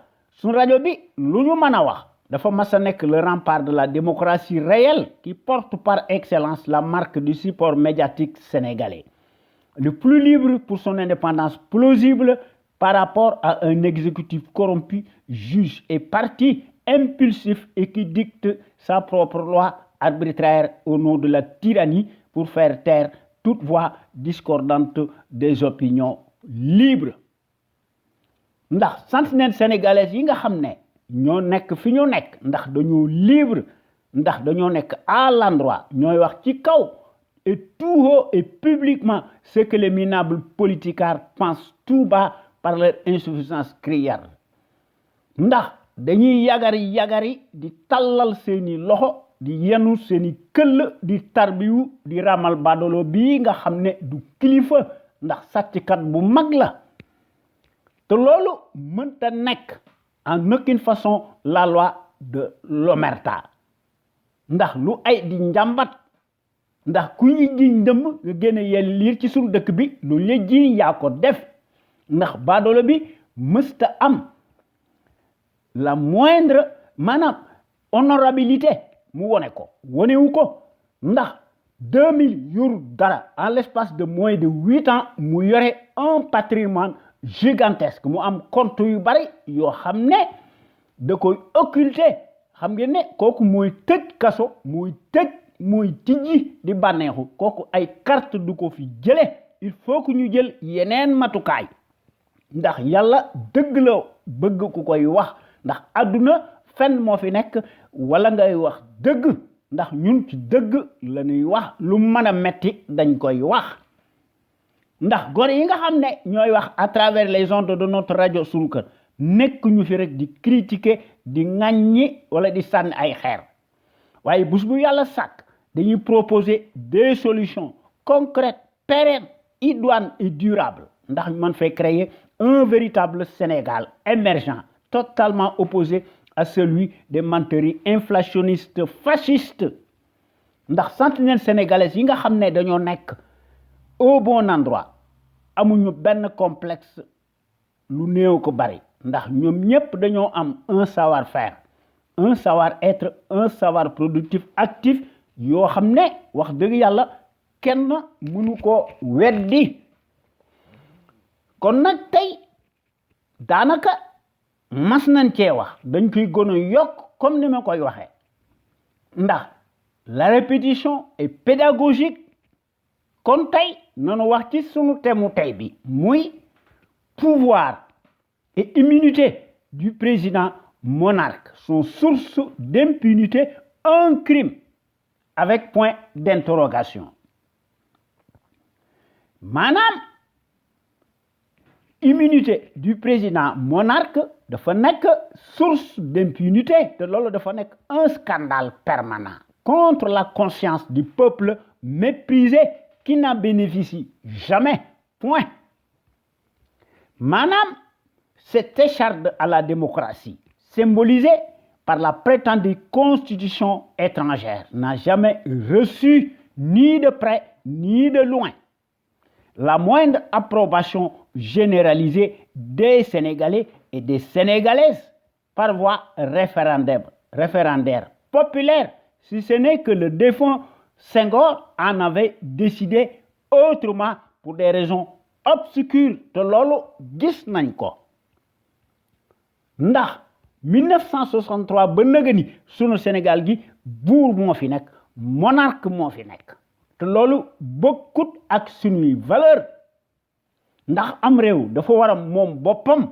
sunu rajo bi lu ñu mën a wax dafa mas a nekk le rempart de la démocratie réelle qui porte par excellence la marque du support médiatique sénégalais le plus libre pour son indépendance plausible par rapport à un exécutif corrompu, juge et parti impulsif et qui dicte sa propre loi arbitraire au nom de la tyrannie pour faire taire toute voix discordante des opinions libres. ndax sentinelles sénégalaises yi nga xam ne ñoo nekk fi ñu nekk ndax dañoo libre ndax dañoo nekk à l'endroit ñooy wax ci kaw et tout haut et publiquement ce que les minables politicards pensent tout bas par leur insuffisance criarde ndax dañuy yagari di tallal seeni loxo di yenu seeni këll di tarbiyu di ramal badolo bii nga xam ne du kilifa ndax sàcckat bu mag la te loolu mënta nekk en aucune façon la loi de l'omerta ndax lu ay di njàmbat ndax ku ñu jiñ ndëmm nga génne yel liir ci suñu dëkk bi lu la jiñ yaa ko def ndax baadoolo bi mësta am la moindre maanaam honorabilité mu wone ko wonewu ko ndax 2000 yoru dara en l'espace de moins de 8 ans mu yore un patrimoine gigantesque mu am compte yu bari yoo xam ne da koy occulter xam ngeen ne kooku mooy tëj kaso mooy tijji di bànneexu kooku ay carte du ko fi jële il faut que ñu jël yeneen matukaay ndax yàlla dëgg la bëgg ku koy wax ndax àdduna fen moo fi nekk wala ngay wax dëgg ndax ñun ci dëgg la ñuy wax lu mën a metti dañ koy wax ndax gor yi nga xam ne ñooy wax à travers les ondes de notre radio Sunuker nekk ñu fi rek di critiquer di ŋàññi wala di sànni ay xeer waaye bés bu yàlla sàkk dañuy proposer des solutions concrètes pérennes idoines et durables ndax ñu mën fay créer un véritable Sénégal émergent totalement opposé à celui des menteries inflationnistes fascistes ndax sentinelles sénégalaises yi nga xam ne dañoo nekk au bon endroit amuñu benn complexe lu néew ko bari ndax ñoom ñëpp dañoo am un savoir-faire un savoir-être un savoir productif actif yoo xam ne wax dëgg yàlla kenn mënu ko weddi kon nag tey daanaka mas nañ cee wax dañ koy gën a yokk comme ni ma koy waxee ndax la répétition est pédagogique kon tey nanu wax ci sunu thème tey bi muy pouvoir et immunité du président monarque sont source d'impunité un crime avec point d'interrogation maanaam immunité du président monarque dafa nekk source d'impunité te loolu dafa nekk un scandale permanent contre la conscience du peuple méprisé qui n'en bénéficie jamais point maanaam cette écharde à la démocratie symbolisée par la prétendue constitution étrangère n'a jamais reçu ni de près ni de loin. La moindre approbation généralisée des Sénégalais et des Sénégalaises par voie référendaire populaire, si ce n'est que le défunt Senghor en avait décidé autrement pour des raisons obscures te loolu gis nañ ko ndax 1963 ba nëga ni sunu Sénégal gi buur moo fi nekk monarque moo fi nekk te loolu bokkut ak sunuy valeur ndax am réew dafa war a moom boppam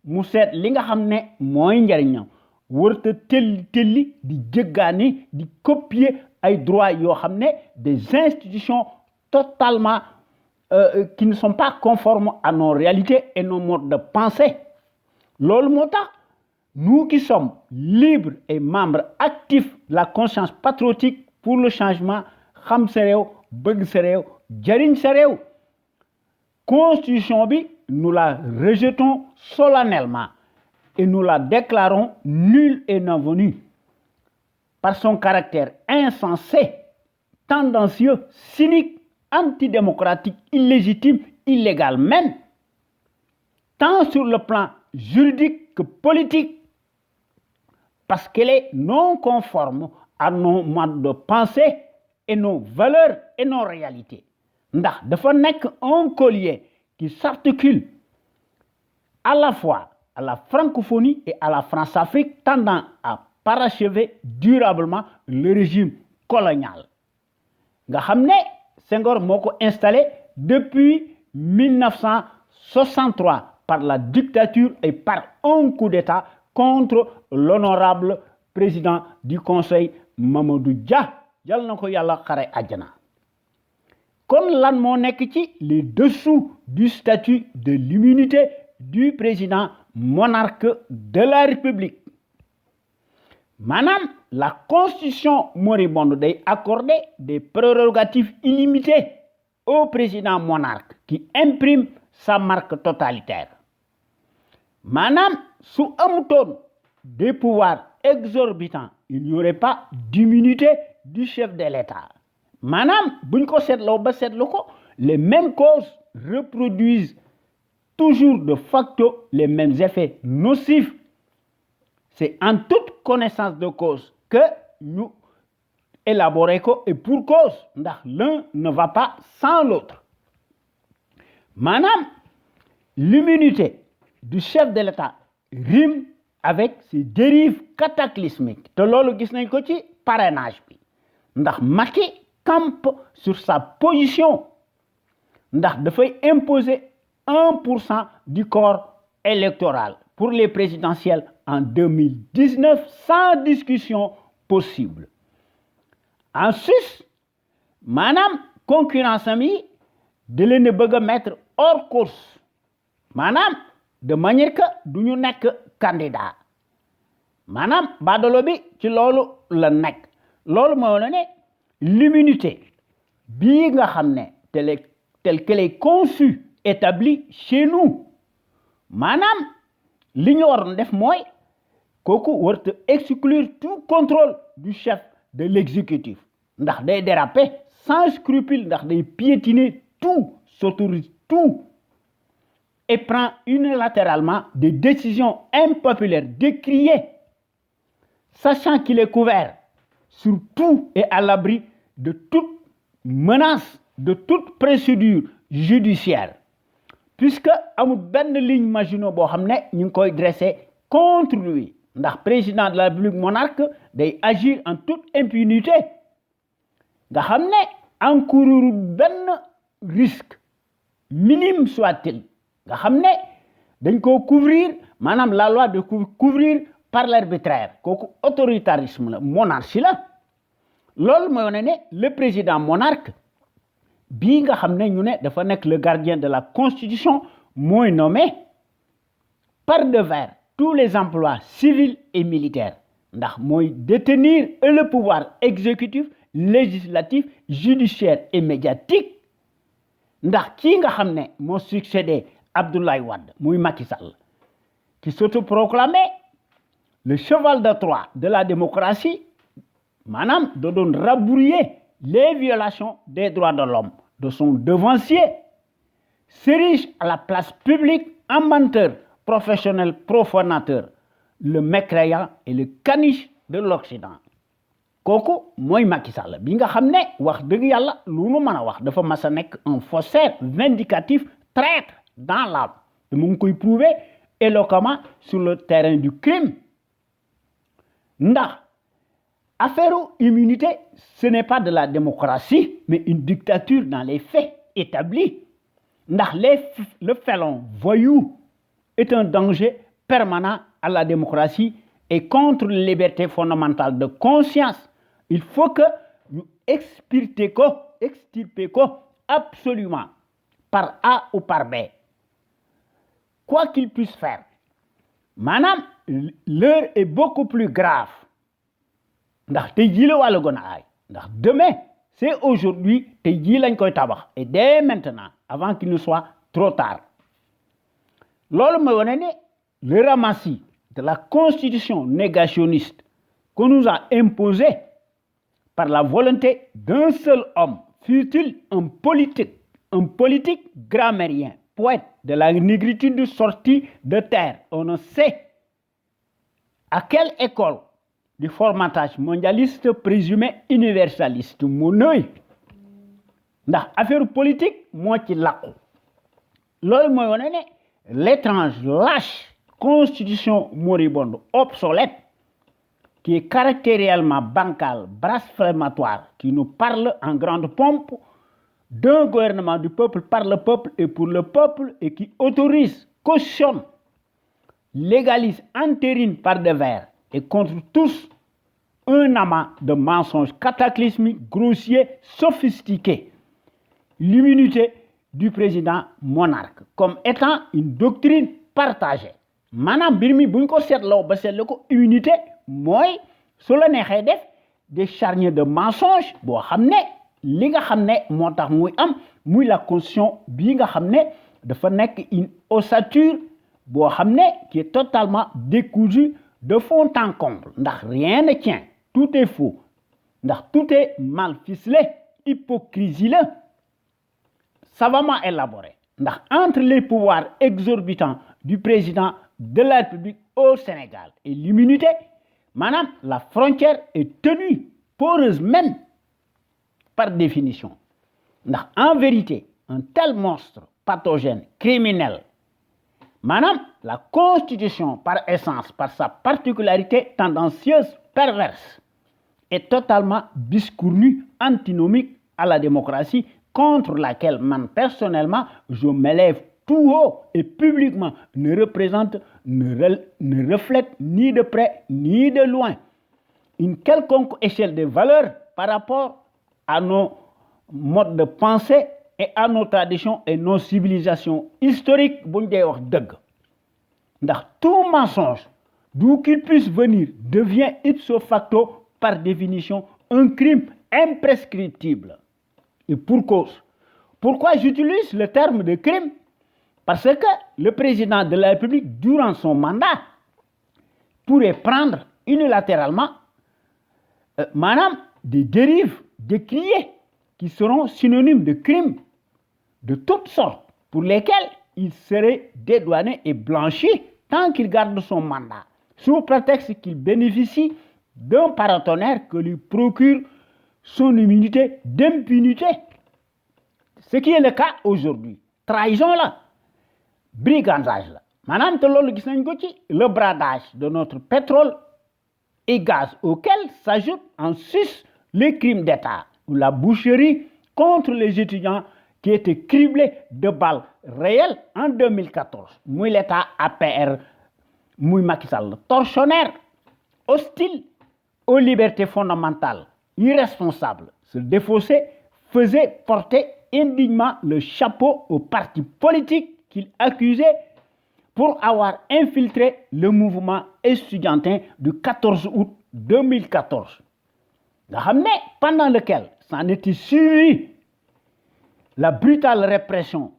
mu seet li nga xam ne mooy njariñam wërta telli di jëggaani di copier ay droits yoo xam ne des institutions totalement qui ne sont pas conformes à nos réalités et nos modes de pensée. Loolu moo tax nous qui sommes libres et membres actifs de la conscience patriotique pour le changement xam sa réew bëgg sa réew jariñ sa réew constitution bi nous la rejetons solennellement et nous la déclarons nulle et non venue par son caractère insensé, tendancieux, cynique, antidémocratique, illégitime, illégal même, tant sur le plan juridique que politique, parce qu'elle est non conforme à nos modes de pensée et nos valeurs et nos réalités. Ndax dafa nekk un collier qui s'articule à la fois à la francophonie et à la France-Afrique, tendant à parachever durablement le régime colonial. Nga xam ne Senghor moo ko installé depuis 1963 par la dictature et par un coup d'État contre l'honorable président du Conseil Mamadou Dia yal na ko yàlla xare àjjana. Kon lan moo nekk ci les dessous du statut de l'immunité du président monarque de la République. Madame, la constitution moribonde day accorder des prérogatives illimitées au président monarque qui imprime sa marque totalitaire. Madame, sous amutoon des pouvoirs exorbitants, il n'y aurait pas d'immunité du chef de l'État. Madame, buñ ko seetloo ba seetlu ko, les mêmes causes reproduisent toujours de facto les mêmes effets nocifs. C'est en toute connaissance de cause que nous élaborons et pour cause, ndax l'un ne va pas sans l'autre. Madame, l'immunité du chef de l'État rime avec ses dérives cataclysmiques. Te loolu gis nañ ko ci parrainage bi. Ndax Macky campe sur sa position. Ndax dafay imposer 1% du corps électoral pour les présidentielles en 2019 sans discussion possible. En sus, maanaam concurrence am yi da leen a bëgg a mettre hors course maanaam de manière que du ñu nekk candidat maanaam baadolo bi ci loolu la nekk loolu moo la ne l'immunité bii nga xam ne telle qu'elle est conçue établie chez nous maanaam li ñu waroon def mooy kooku warut exclure tout contrôle du chef de l'exécutif ndax day déraper sans scrupule ndax day piétiner tout s'autorise tout et prend unilatéralement des décisions impopulaires décriées sachant qu'il est couvert sur tout et à l'abri de toute menace de toute procédure judiciaire puisque amul benn ligne Maginot boo xam ne ñu ngi koy dressé contre lui ndax président de la République monarque day agir en toute impunité nga xam ne encourir benn risque minime soit-il nga xam ne dañ ko couvrir maanaam la loi de couvrir par l'arbitraire kooku autoritarisme la monarchie la loolu mooy wane ne le président monarque bii nga xam ne ñu ne dafa nekk le gardien de la constitution mooy nommé par devers tous les emplois civils et militaires ndax mooy détenir le pouvoir exécutif législatif judiciaire et médiatique ndax kii nga xam ne moo succédé Abdoulaye Wade muy Macky Sall qui s'autoproclamait le cheval de Troie de la démocratie maanaam da doon rabrouiller les violations des droits de l'homme de son devancier, s'érige à la place publique en menteur, professionnel, profanateur, le mécréant et le caniche de l'Occident. kooku mooy Macky Sall bi nga xam ne wax dëgg yàlla lu nu mën a wax dafa mas a nekk un faussaire vindicatif traître dans l'âme te mu ngi koy prouver éloquemment sur le terrain du crime ndax affaire immunité ce n'est pas de la démocratie mais une dictature dans les faits établis ndax le félon voyou est un danger permanent à la démocratie et contre les libertés fondamentales de conscience. Il faut que nous extirper absolument par A ou par B. Quoi qu'il puisse faire. Madame, l'heure est beaucoup plus grave. Demain, c'est aujourd'hui, et dès maintenant, avant qu'il ne soit trop tard. Le ramassis de la constitution négationniste qu'on nous a imposée par la volonté d'un seul homme, fut-il un politique grammairien, poète de la négritude sortie de terre. On ne sait à quelle école du formatage mondialiste présumé universaliste mu nëy ndax affaire politique moo ci làqu loolu mooy wane ne l'étrange lâche constitution moribonde obsolète qui est caractériellement bancale, blasphématoire, qui nous parle en grande pompe d'un gouvernement du peuple, par le peuple et pour le peuple, et qui autorise, cautionne, légalise, entérine par devers et contre tous un amas de mensonges cataclysmiques, grossiers, sophistiqués. L'immunité du président monarque comme étant une doctrine partagée. Maanaam mbir mi buñ ko seetloo ba seetlu ko immunité mooy su la neexee def des charniers de mensonges boo xam ne li nga xam ne moo tax muy am muy la constitution bii nga xam ne dafa nekk une ossature boo xam ne qui est totalement décousue de fond en comble ndax rien ne tient tout est faux ndax tout est mal ficelé hypocrisie la savamment élaboré ndax entre les pouvoirs exorbitants du président de la République au Sénégal et l'immunité, madame, la frontière est tenue poreuse même par définition. En vérité, un tel monstre pathogène, criminel, madame, la Constitution par essence, par sa particularité tendancieuse, perverse, est totalement biscornue, antinomique à la démocratie contre laquelle, man, personnellement, je m'élève tout haut et publiquement ne représente, ne reflète ni de près ni de loin une quelconque échelle de valeurs par rapport à nos modes de pensée et à nos traditions et nos civilisations historiques. Tout mensonge, d'où qu'il puisse venir, devient ipso facto par définition un crime imprescriptible. Et pour cause. Pourquoi j'utilise le terme de crime? Parce que le président de la République, durant son mandat, pourrait prendre unilatéralement, madame, des dérives décriées qui seront synonymes de crimes de toutes sortes, pour lesquels il serait dédouané et blanchi tant qu'il garde son mandat, sous prétexte qu'il bénéficie d'un paratonnerre que lui procure son immunité d'impunité. Ce qui est le cas aujourd'hui. Trahison là. Brigandage là. Madame, le bradage de notre pétrole et gaz auquel s'ajoutent en sus les crimes d'État ou la boucherie contre les étudiants qui étaient criblés de balles réelles en 2014. Mouy l'État APR, mouy Macky Sall, tortionnaire, hostile aux libertés fondamentales, irresponsable, se défausser, faisait porter indignement le chapeau au parti politique qu'il accusait pour avoir infiltré le mouvement estudiantin du 14 août 2014. Pendant lequel s'en était suivi la brutale répression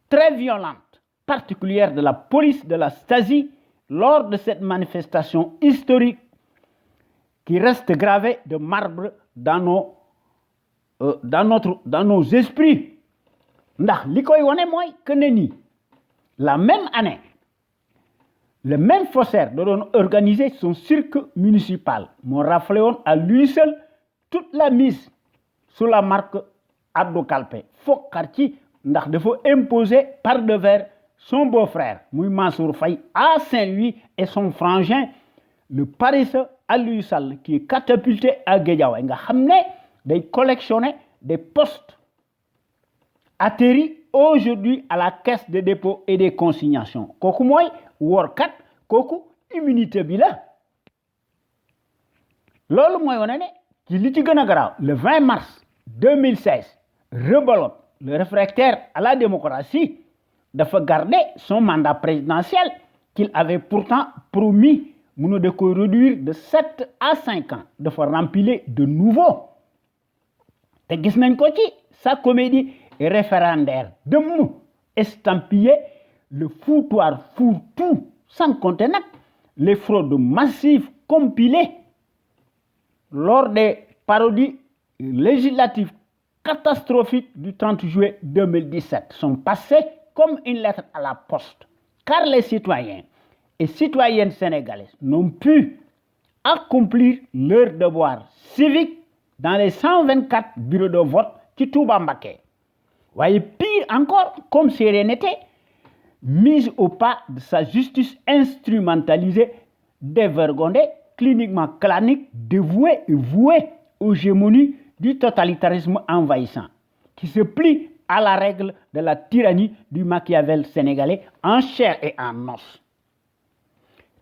très violente, particulière de la police de la Stasi lors de cette manifestation historique qui reste gravée de marbre dans nos dans nos esprits ndax li koy wane mooy que ne nii la même année le même faussaire da doon organiser son cirque municipal moo raflé woon à lui seul toute la mise sous la marque Abdou Kalpe fokkar ci ndax dafa imposer par devers son beau-frère muy Mansour Faye à Saint-Louis et son frangin le paresseux Aliou Sall qui est catapulté à Guédiawaye nga xam ne day collectionner des postes atterris aujourd'hui à la caisse de dépôt et de consignation kooku mooy workat kooku immunité bi la loolu mooy wane ne ci li ci gën a garaaw le 20 mars 2016 rebelote le réfractaire à la démocratie dafa garder son mandat présidentiel qu'il avait pourtant promis mënu de ko réduire de 7 à 5 ans dafa remplir de nouveau te gis nañ ko ci sa comédie référendaire dëmm estampillé le foutoir fourre-tout sans compter nag les fraudes massives compilées lors des parodies législatives catastrophiques du 30 juillet 2017 sont passées comme une lettre à la poste, car les citoyens et citoyennes sénégalaises n'ont pu accomplir leur devoir civique dans les 124 bureaux de vote ci Touba Mbacké. Waaye pire encore, comme si rien n'était, mise au pas de sa justice instrumentalisée, dévergondée, cliniquement clanique, dévouée et vouée aux gémonies du totalitarisme envahissant, qui se plie à la règle de la tyrannie du Machiavel sénégalais en chair et en os.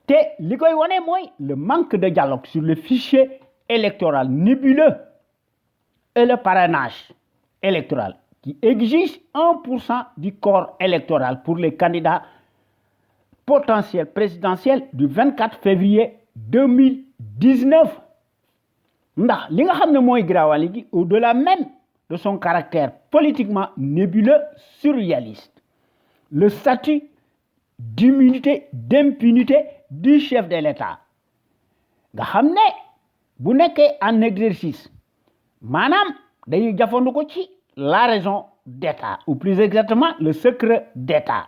te li koy wane mooy le manque de dialogue sur le fichier électoral nébuleux et le parrainage électoral qui exige 1% du corps électoral pour les candidats potentiels présidentiels du 24 février 2019 ndax li nga xam ne mooy grawali gi au-delà même de son caractère politiquement nébuleux surréaliste le statut d'impunité du chef de l'État nga xam ne bu nekkee en exercice maanaam dañuy jafandiko ci la raison d'État ou plus exactement le secret d'État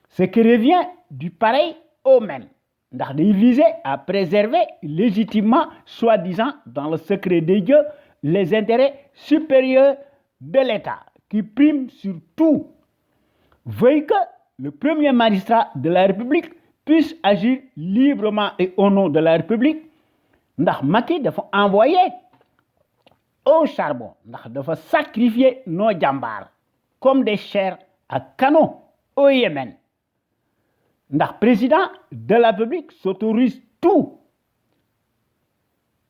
ce qui revient du pareil au même ndax day viser à préserver légitimement soi-disant dans le secret des dieux les intérêts supérieurs de l'État qui priment sur tout veuille que le premier magistrat de la République puisse agir librement et au nom de la République ndax Macky dafa envoyer au charbon ndax dafa sacrifier nos jàmbaar comme des chairs à canon au Yémen ndax président de la République s'autorise tout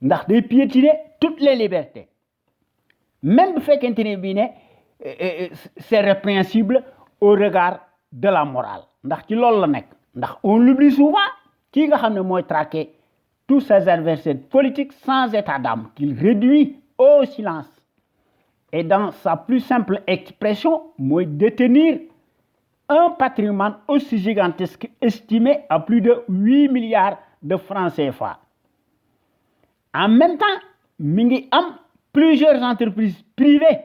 ndax day piétiner toutes les libertés même bu fekkente ne bii ne c'est répréhensible au regard de la morale ndax ci loolu la nekk ndax on l'oublie souvent kii nga xam ne mooy traquer tous ses adversaires politiques sans état d'âme qu'il réduit au silence et dans sa plus simple expression mooy détenir un patrimoine aussi gigantesque estimé à plus de 8 milliards de francs CFA en même temps mi ngi am plusieurs entreprises privées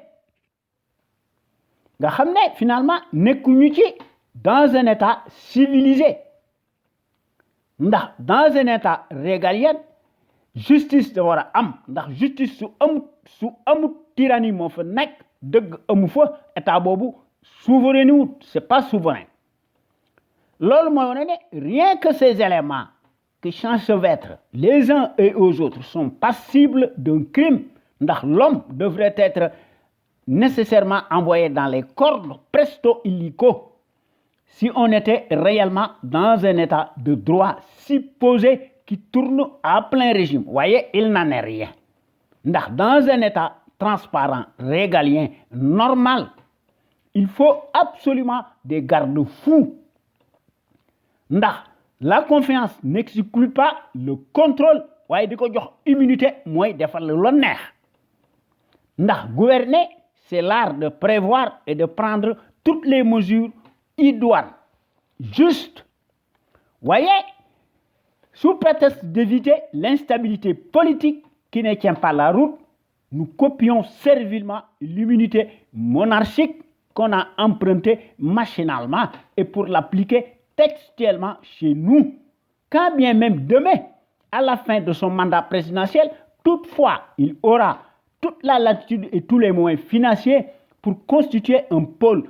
nga xam ne finalement nekkuñu ci dans un état civilisé ndax dans un état régalien justice da war a am ndax justice su amut tyrannie moo fa nekk dëgg amu fa état boobu souverain wut c'est pas souverain loolu mooy wane ne rien que ces éléments qui s'enchevêtrent les uns et aux autres sont passibles d'un crime ndax l'homme devrait être nécessairement envoyé dans les cordes presto illico si on était réellement dans un état de droit supposé qui tourne à plein régime. Voyez, il n'en est rien. Ndax dans un état transparent, régalien, normal, il faut absolument des garde-fous. Ndax la confiance n'exclut pas le contrôle. Waaye di ko jox immunité mooy defal lu la neex. Ndax gouverner, c'est l'art de prévoir et de prendre toutes les mesures idoines, justes. Voyez, sous prétexte d'éviter l'instabilité politique qui ne tient pas la route, nous copions servilement l'immunité monarchique qu'on a empruntée machinalement et pour l'appliquer textuellement chez nous. Quand bien même demain, à la fin de son mandat présidentiel, toutefois, il aura toute la latitude et tous les moyens financiers pour constituer un pôle,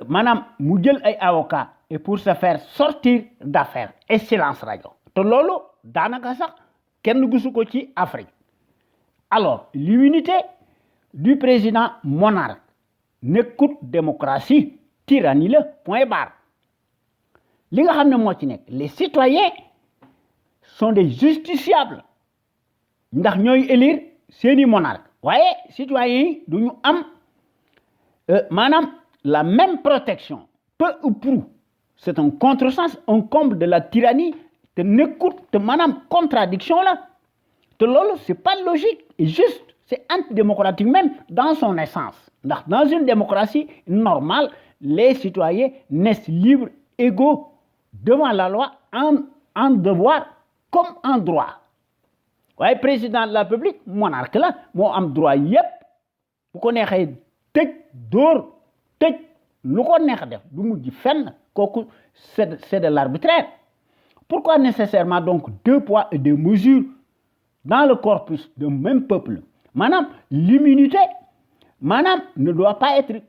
madame mu jël ay avocat et pour se faire sortir d'affaires et silence radio te loolu daanaka sax kenn gisu ko ci Afrique. Alors l'immunité du président monarque nekkut démocratie tyrannie la point barre. Li nga xam ne moo ci nekk les citoyens sont des justiciables ndax ñooy élire seeni monarque waaye citoyens yi du ñu am maanaam la même protection peu ou prou. C'est un contresens, un comble de la tyrannie te nekkut te maanaam contradiction la te loolu c'est pas logique et juste, c'est antidémocratique même dans son essence. Ndax dans une démocratie normale, les citoyens naissent libres, égaux devant la loi en devoir comme en droit. waaye président de la République monarque la moo am droit yépp bu ko neexee tëj dóor tëj lu ko neex def du mujj fenn kooku c'est de l'arbitraire. Pourquoi nécessairement donc deux poids et deux mesures dans le corpus d'un même peuple? Madame, l'immunité, madame, ne doit pas être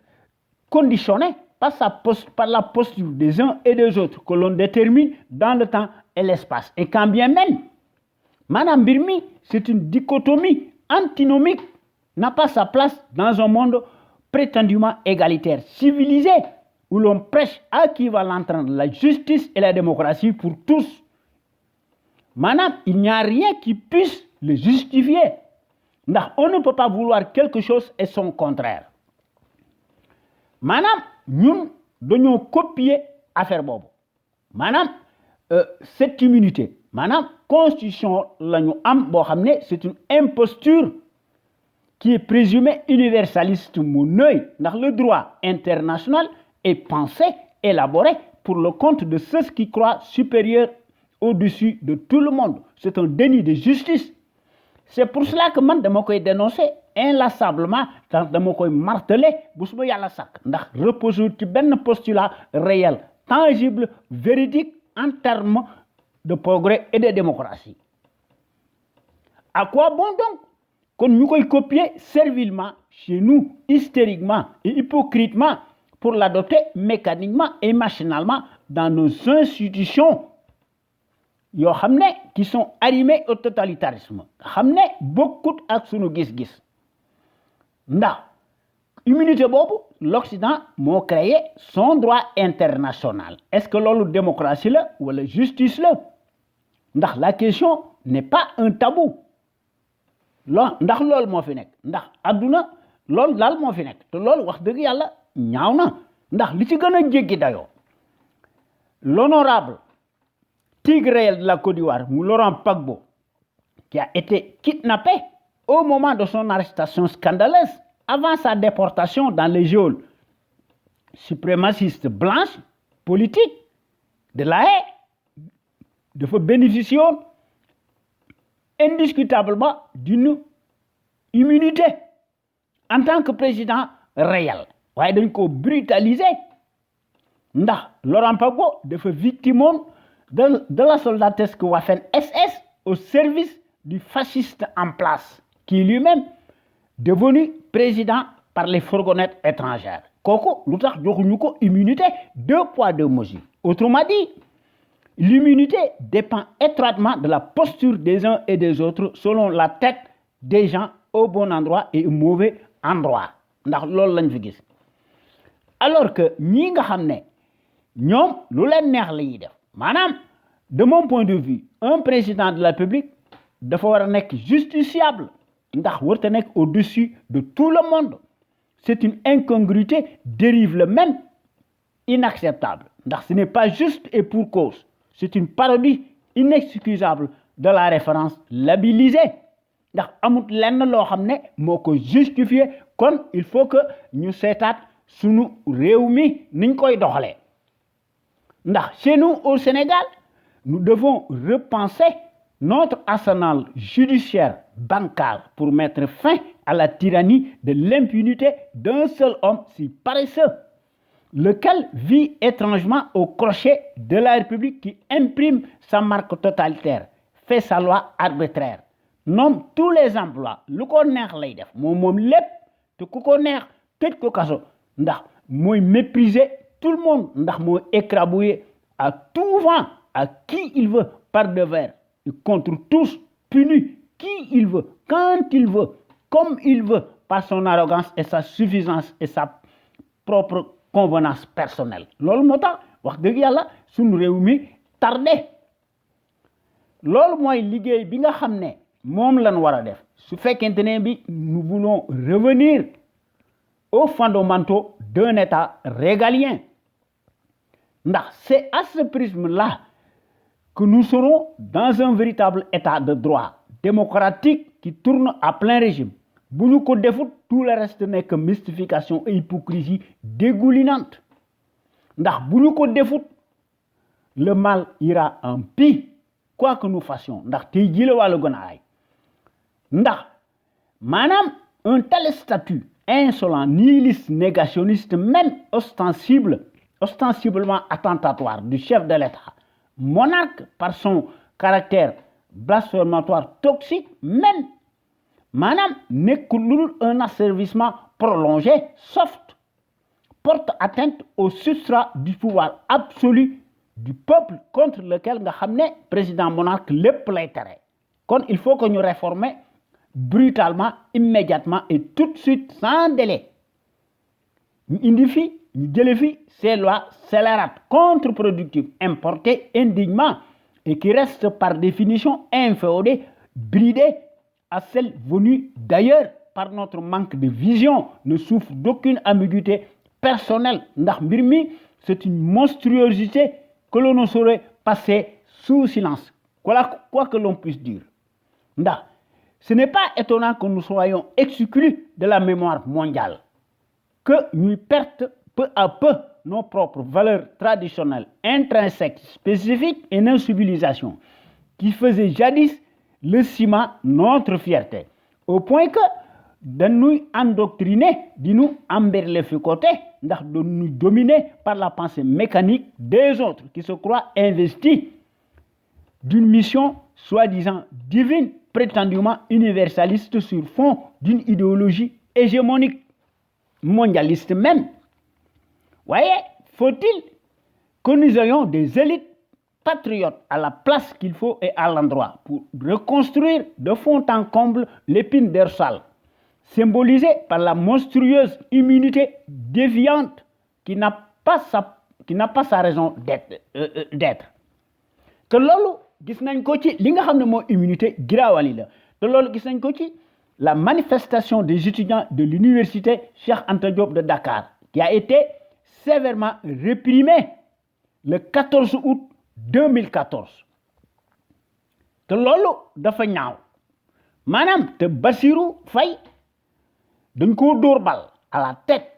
conditionnée par la posture des uns et des autres que l'on détermine dans le temps et l'espace. Et quand bien même, madame Birmi, c'est une dichotomie antinomique, n'a pas sa place dans un monde prétendument égalitaire, civilisé, où l'on prêche à qui va l'entendre la justice et la démocratie pour tous. Madame, il n'y a rien qui puisse le justifier. On ne peut pas vouloir quelque chose et son contraire. Madame, nous devons copier affaire bobo. Madame, cette immunité, madame, constitution, c'est une imposture qui est présumée universaliste. Le droit international est pensé, élaboré pour le compte de ceux qui croient supérieurs au-dessus de tout le monde. C'est un déni de justice. C'est pour cela que man dama koy dénoncer inlassablement, dama koy marteler bu suma yàlla sàkk ndax repose ci benn postulat réel, tangible, véridique en termes de progrès et de démocratie. À quoi bon donc qu'on nous koy copier servilement chez nous, hystériquement et hypocritement pour l'adopter mécaniquement et machinalement dans nos institutions qui sont arrimées au totalitarisme. Beaucoup ak sunu gis-gis. Ndax immunité bobu l'Occident m'a créé son droit international. Est-ce que lolu démocratie la ou la justice la? Ndax la question n'est pas un tabou. Ndax lolu mo fi nek. Ndax aduna lolu dal mo fi nek. Te lolu wax deug yalla ñaaw na. Ndax li ci gëna jéggi dayo. L'honorable tigre réel de la Côte d'Ivoire, Laurent Gbagbo, qui a été kidnappé au moment de son arrestation scandaleuse, avant sa déportation dans les geôles suprémacistes blanches, politiques, de la haie, de bénéficier indiscutablement d'une immunité en tant que président réel. waaye dañ ko brutaliser ndax Laurent Gbagbo dafa victime de la soldatesque Waffen SS au service du fasciste en place qui lui-même devenu président par les fourgonnettes étrangères. Koko lutax joxuñu ko immunité deux poids deux mesures. Autrement dit, l'immunité dépend étroitement de la posture des uns et des autres selon la tête des gens au bon endroit et au mauvais endroit. Ndax loolu lañ fi gis. Alors que ñi nga xamné ñom lu leen neex la ñuy def. Madame, de mon point de vue, un président de la République dafa war a nekk justiciable ndax warut a nekk au-dessus de tout le monde. C'est une incongruité, dérive le même, inacceptable. Ndax ce n'est pas juste et pour cause. C'est une parodie inexcusable de la référence labellisée. Ndax amut lenn loo xam ne moo ko justifié kon il faut que ñu seetaat sunu réew mi niñ koy doxalee. Ndax chez nous au Sénégal, nous devons repenser notre arsenal judiciaire bancal pour mettre fin à la tyrannie de l'impunité d'un seul homme si paresseux, lequel vit étrangement au crochet de la République qui imprime sa marque totalitaire, fait sa loi arbitraire, nomme tous les emplois, lu ko neex lay def moom lépp te ku ko neex tëj ko kaso ndax mooy mépriser tout le monde ndax mooy écrabouiller à tout vent à qui il veut par devers et contre tous punit qui il veut quand il veut comme il veut par son arrogance et sa suffisance et sa propre convenance personnelle loolu moo tax wax dëgg yàlla suñu réew mi tardé loolu mooy liggéey bi nga xam ne moom lañ war a def su fekkente ne bi nous voulons revenir aux fondamentaux d'un État régalien ndax c'est à ce prisme-là que nous serons dans un véritable État de droit démocratique qui tourne à plein régime bu ñu ko defut tout le reste n'est que mystification et hypocrisie dégoulinante ndax bu ñu ko defut le mal ira en pis quoi que nous fassions ndax tey jii la wàllu gën a aay ndax maanaam un tel statut insolent nihiliste négationniste même ostensiblement attentatoire du chef de l'État monarque par son caractère blasphématoire toxique même maanaam nekkul lu dul un asservissement prolongé soft porte atteinte au substrat du pouvoir absolu du peuple contre lequel nga xam ne président monarque lépp lay tere kon il faut que ñu réformer brutalement immédiatement et tout de suite sans délai ñu indi fi ñu jële fi ces lois scélérates contre-productives importées indignement et qui restent par définition inféodées bridées à celles venues d'ailleurs par notre manque de vision ne souffre d'aucune ambiguïté personnelle ndax mbir mi c'est une monstruosité que l'on ne saurait passer sous silence quoi que l'on puisse dire ndax ce n'est pas étonnant que nous soyons exclus de la mémoire mondiale que nous perdons peu à peu nos propres valeurs traditionnelles intrinsèques spécifiques et nos civilisations qui faisaient jadis le ciment notre fierté au point que dañuy endoctriner di ñu emberlificoter ndax dañuy dominer par la pensée mécanique des autres qui se croient investis d'une mission soi-disant divine prétendument universaliste sur fond d'une idéologie hégémonique mondialiste même. Voyez, faut-il que nous ayons des élites patriotes à la place qu'il faut et à l'endroit pour reconstruire de fond en comble l'épine dorsale, symbolisée par la monstrueuse immunité déviante qui n'a pas sa raison d'être. Que loolu gis nañ ko ci li nga xam ne moo immunité giraawali la te loolu gis nañ ko ci la manifestation des étudiants de l'université Cheikh Anta Diop de Dakar qui a été sévèrement réprimée le 14 août 2014 te loolu dafa ñaaw maanaam te Bassirou Faye dañ koo dóor bal à la tête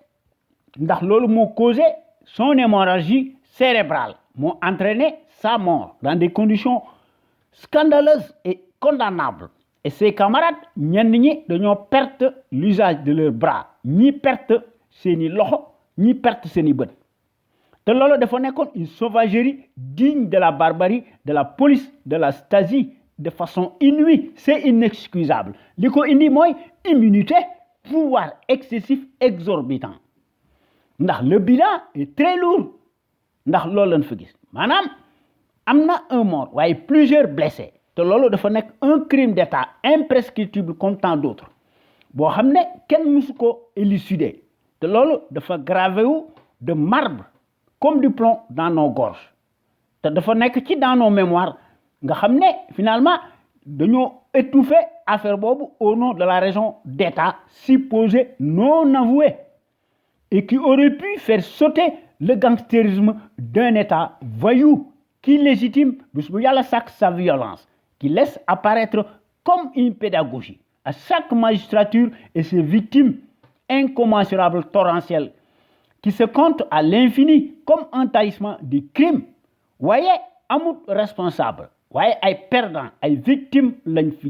ndax loolu moo causé son hémorragie cérébrale moo entraîné sa mort dans des conditions scandaleuses et condamnables et ses camarades ñenn ñi dañoo perte l'usage de leurs bras ñi perte seeni loxo ñi perte seeni bët te loolu dafa nekkoon une sauvagerie digne de la barbarie de la police de la Stasi de façon inouïe c'est inexcusable li ko indi mooy immunité pouvoir excessif exorbitant ndax le bilan est très lourd ndax loolu lañ fa gis maanaam am na un mort waaye plusieurs blessés te loolu dafa nekk un crime d'État imprescriptible comme tant d'autres boo xam ne kenn mësu ko élucider te loolu dafa gravé wu de marbre comme du plomb dans nos gorges te dafa nekk ci dans nos mémoires nga xam ne finalement dañoo étouffer affaire boobu au nom de la raison d'État supposée non avouée et qui aurait pu faire sauter le gangstérisme d'un État voyou qui légitime bis bu yàlla sàkk sa violence qui laisse apparaître comme une pédagogie à chaque magistrature et ses victimes incommensurables torrentielles qui se comptent à l'infini comme un talisman du crime waaye amut responsable waaye ay perdants ay victimes lañ fi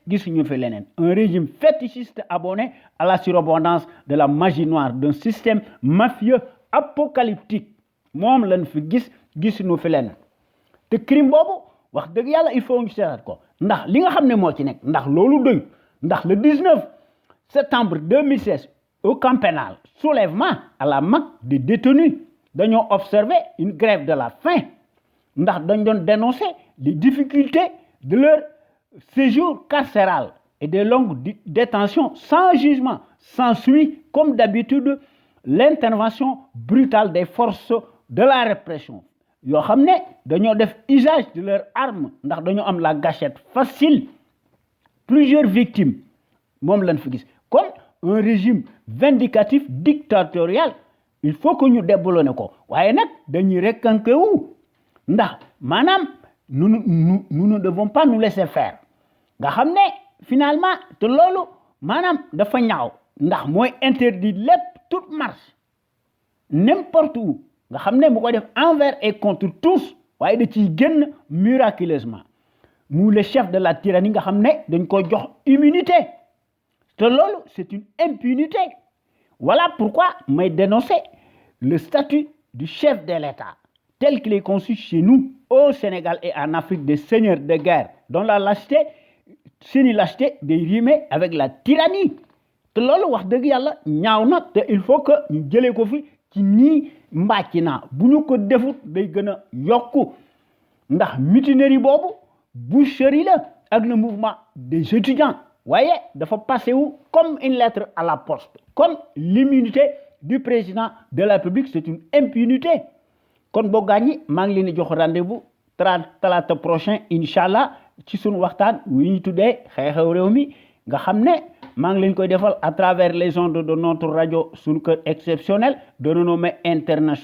gisuñu fi leneen un régime fétichiste abonné à la surabondance de la magie noire d'un système mafieux apocalyptique moom lañ fi gisuñu fi leneen te crime boobu wax dëgg yàlla il faut ñu seetaat ko ndax li nga xam ne moo ci nekk ndax loolu doy ndax le 19 septembre 2016 au camp pénal soulèvement à la MAC des détenus dañoo observé une grève de la faim ndax dañ doon dénoncer les difficultés de leur séjour carcéral et des longues détentions sans jugement s'ensuit comme d'habitude l'intervention brutale des forces de la répression yoo xam ne dañoo def usage de leurs armes ndax dañoo am la gâchette facile plusieurs victimes moom lañ fi gis kon un régime vindicatif dictatorial il faut que ñu déboulonné ko waaye nag dañuy rekanke wu ndax maanaam nous ne devons pas nous laisser faire nga xam ne finalement te loolu maanaam dafa ñaaw ndax mooy interdit lépp toute marche n'importe où nga xam ne bu ko def envers et contre tous waaye da ciy génn miraculeusement mu le chef de la tyrannie nga xam ne dañ ko jox immunité te loolu c'est une impunité voilà pourquoi may dénoncer le statut du chef de l'État tel qu'il est conçu chez nous au Sénégal et en Afrique des seigneurs de guerre dont la lâcheté seeni lâcheté day rimer avec la tyrannie te loolu wax dëgg yàlla ñaaw na te il faut que ñu jëlee ko fi ci nii mbàcc naa bu ñu ko defut day gën a yokku ndax mutinerie boobu boucherie la ak le mouvement des étudiants waaye dafa passé wu comme une lettre à la poste kon l'immunité du président de la République c'est une impunité kon boo gaañi maa ngi leen di jox rendez-vous talaata prochain incha allah ci sunu waxtaan wi ñu tuddee xew-xew réew mi nga xam ne maa ngi leen koy defal à travers les ondes de notre rajo sunu kër exceptionnel de renommée internationale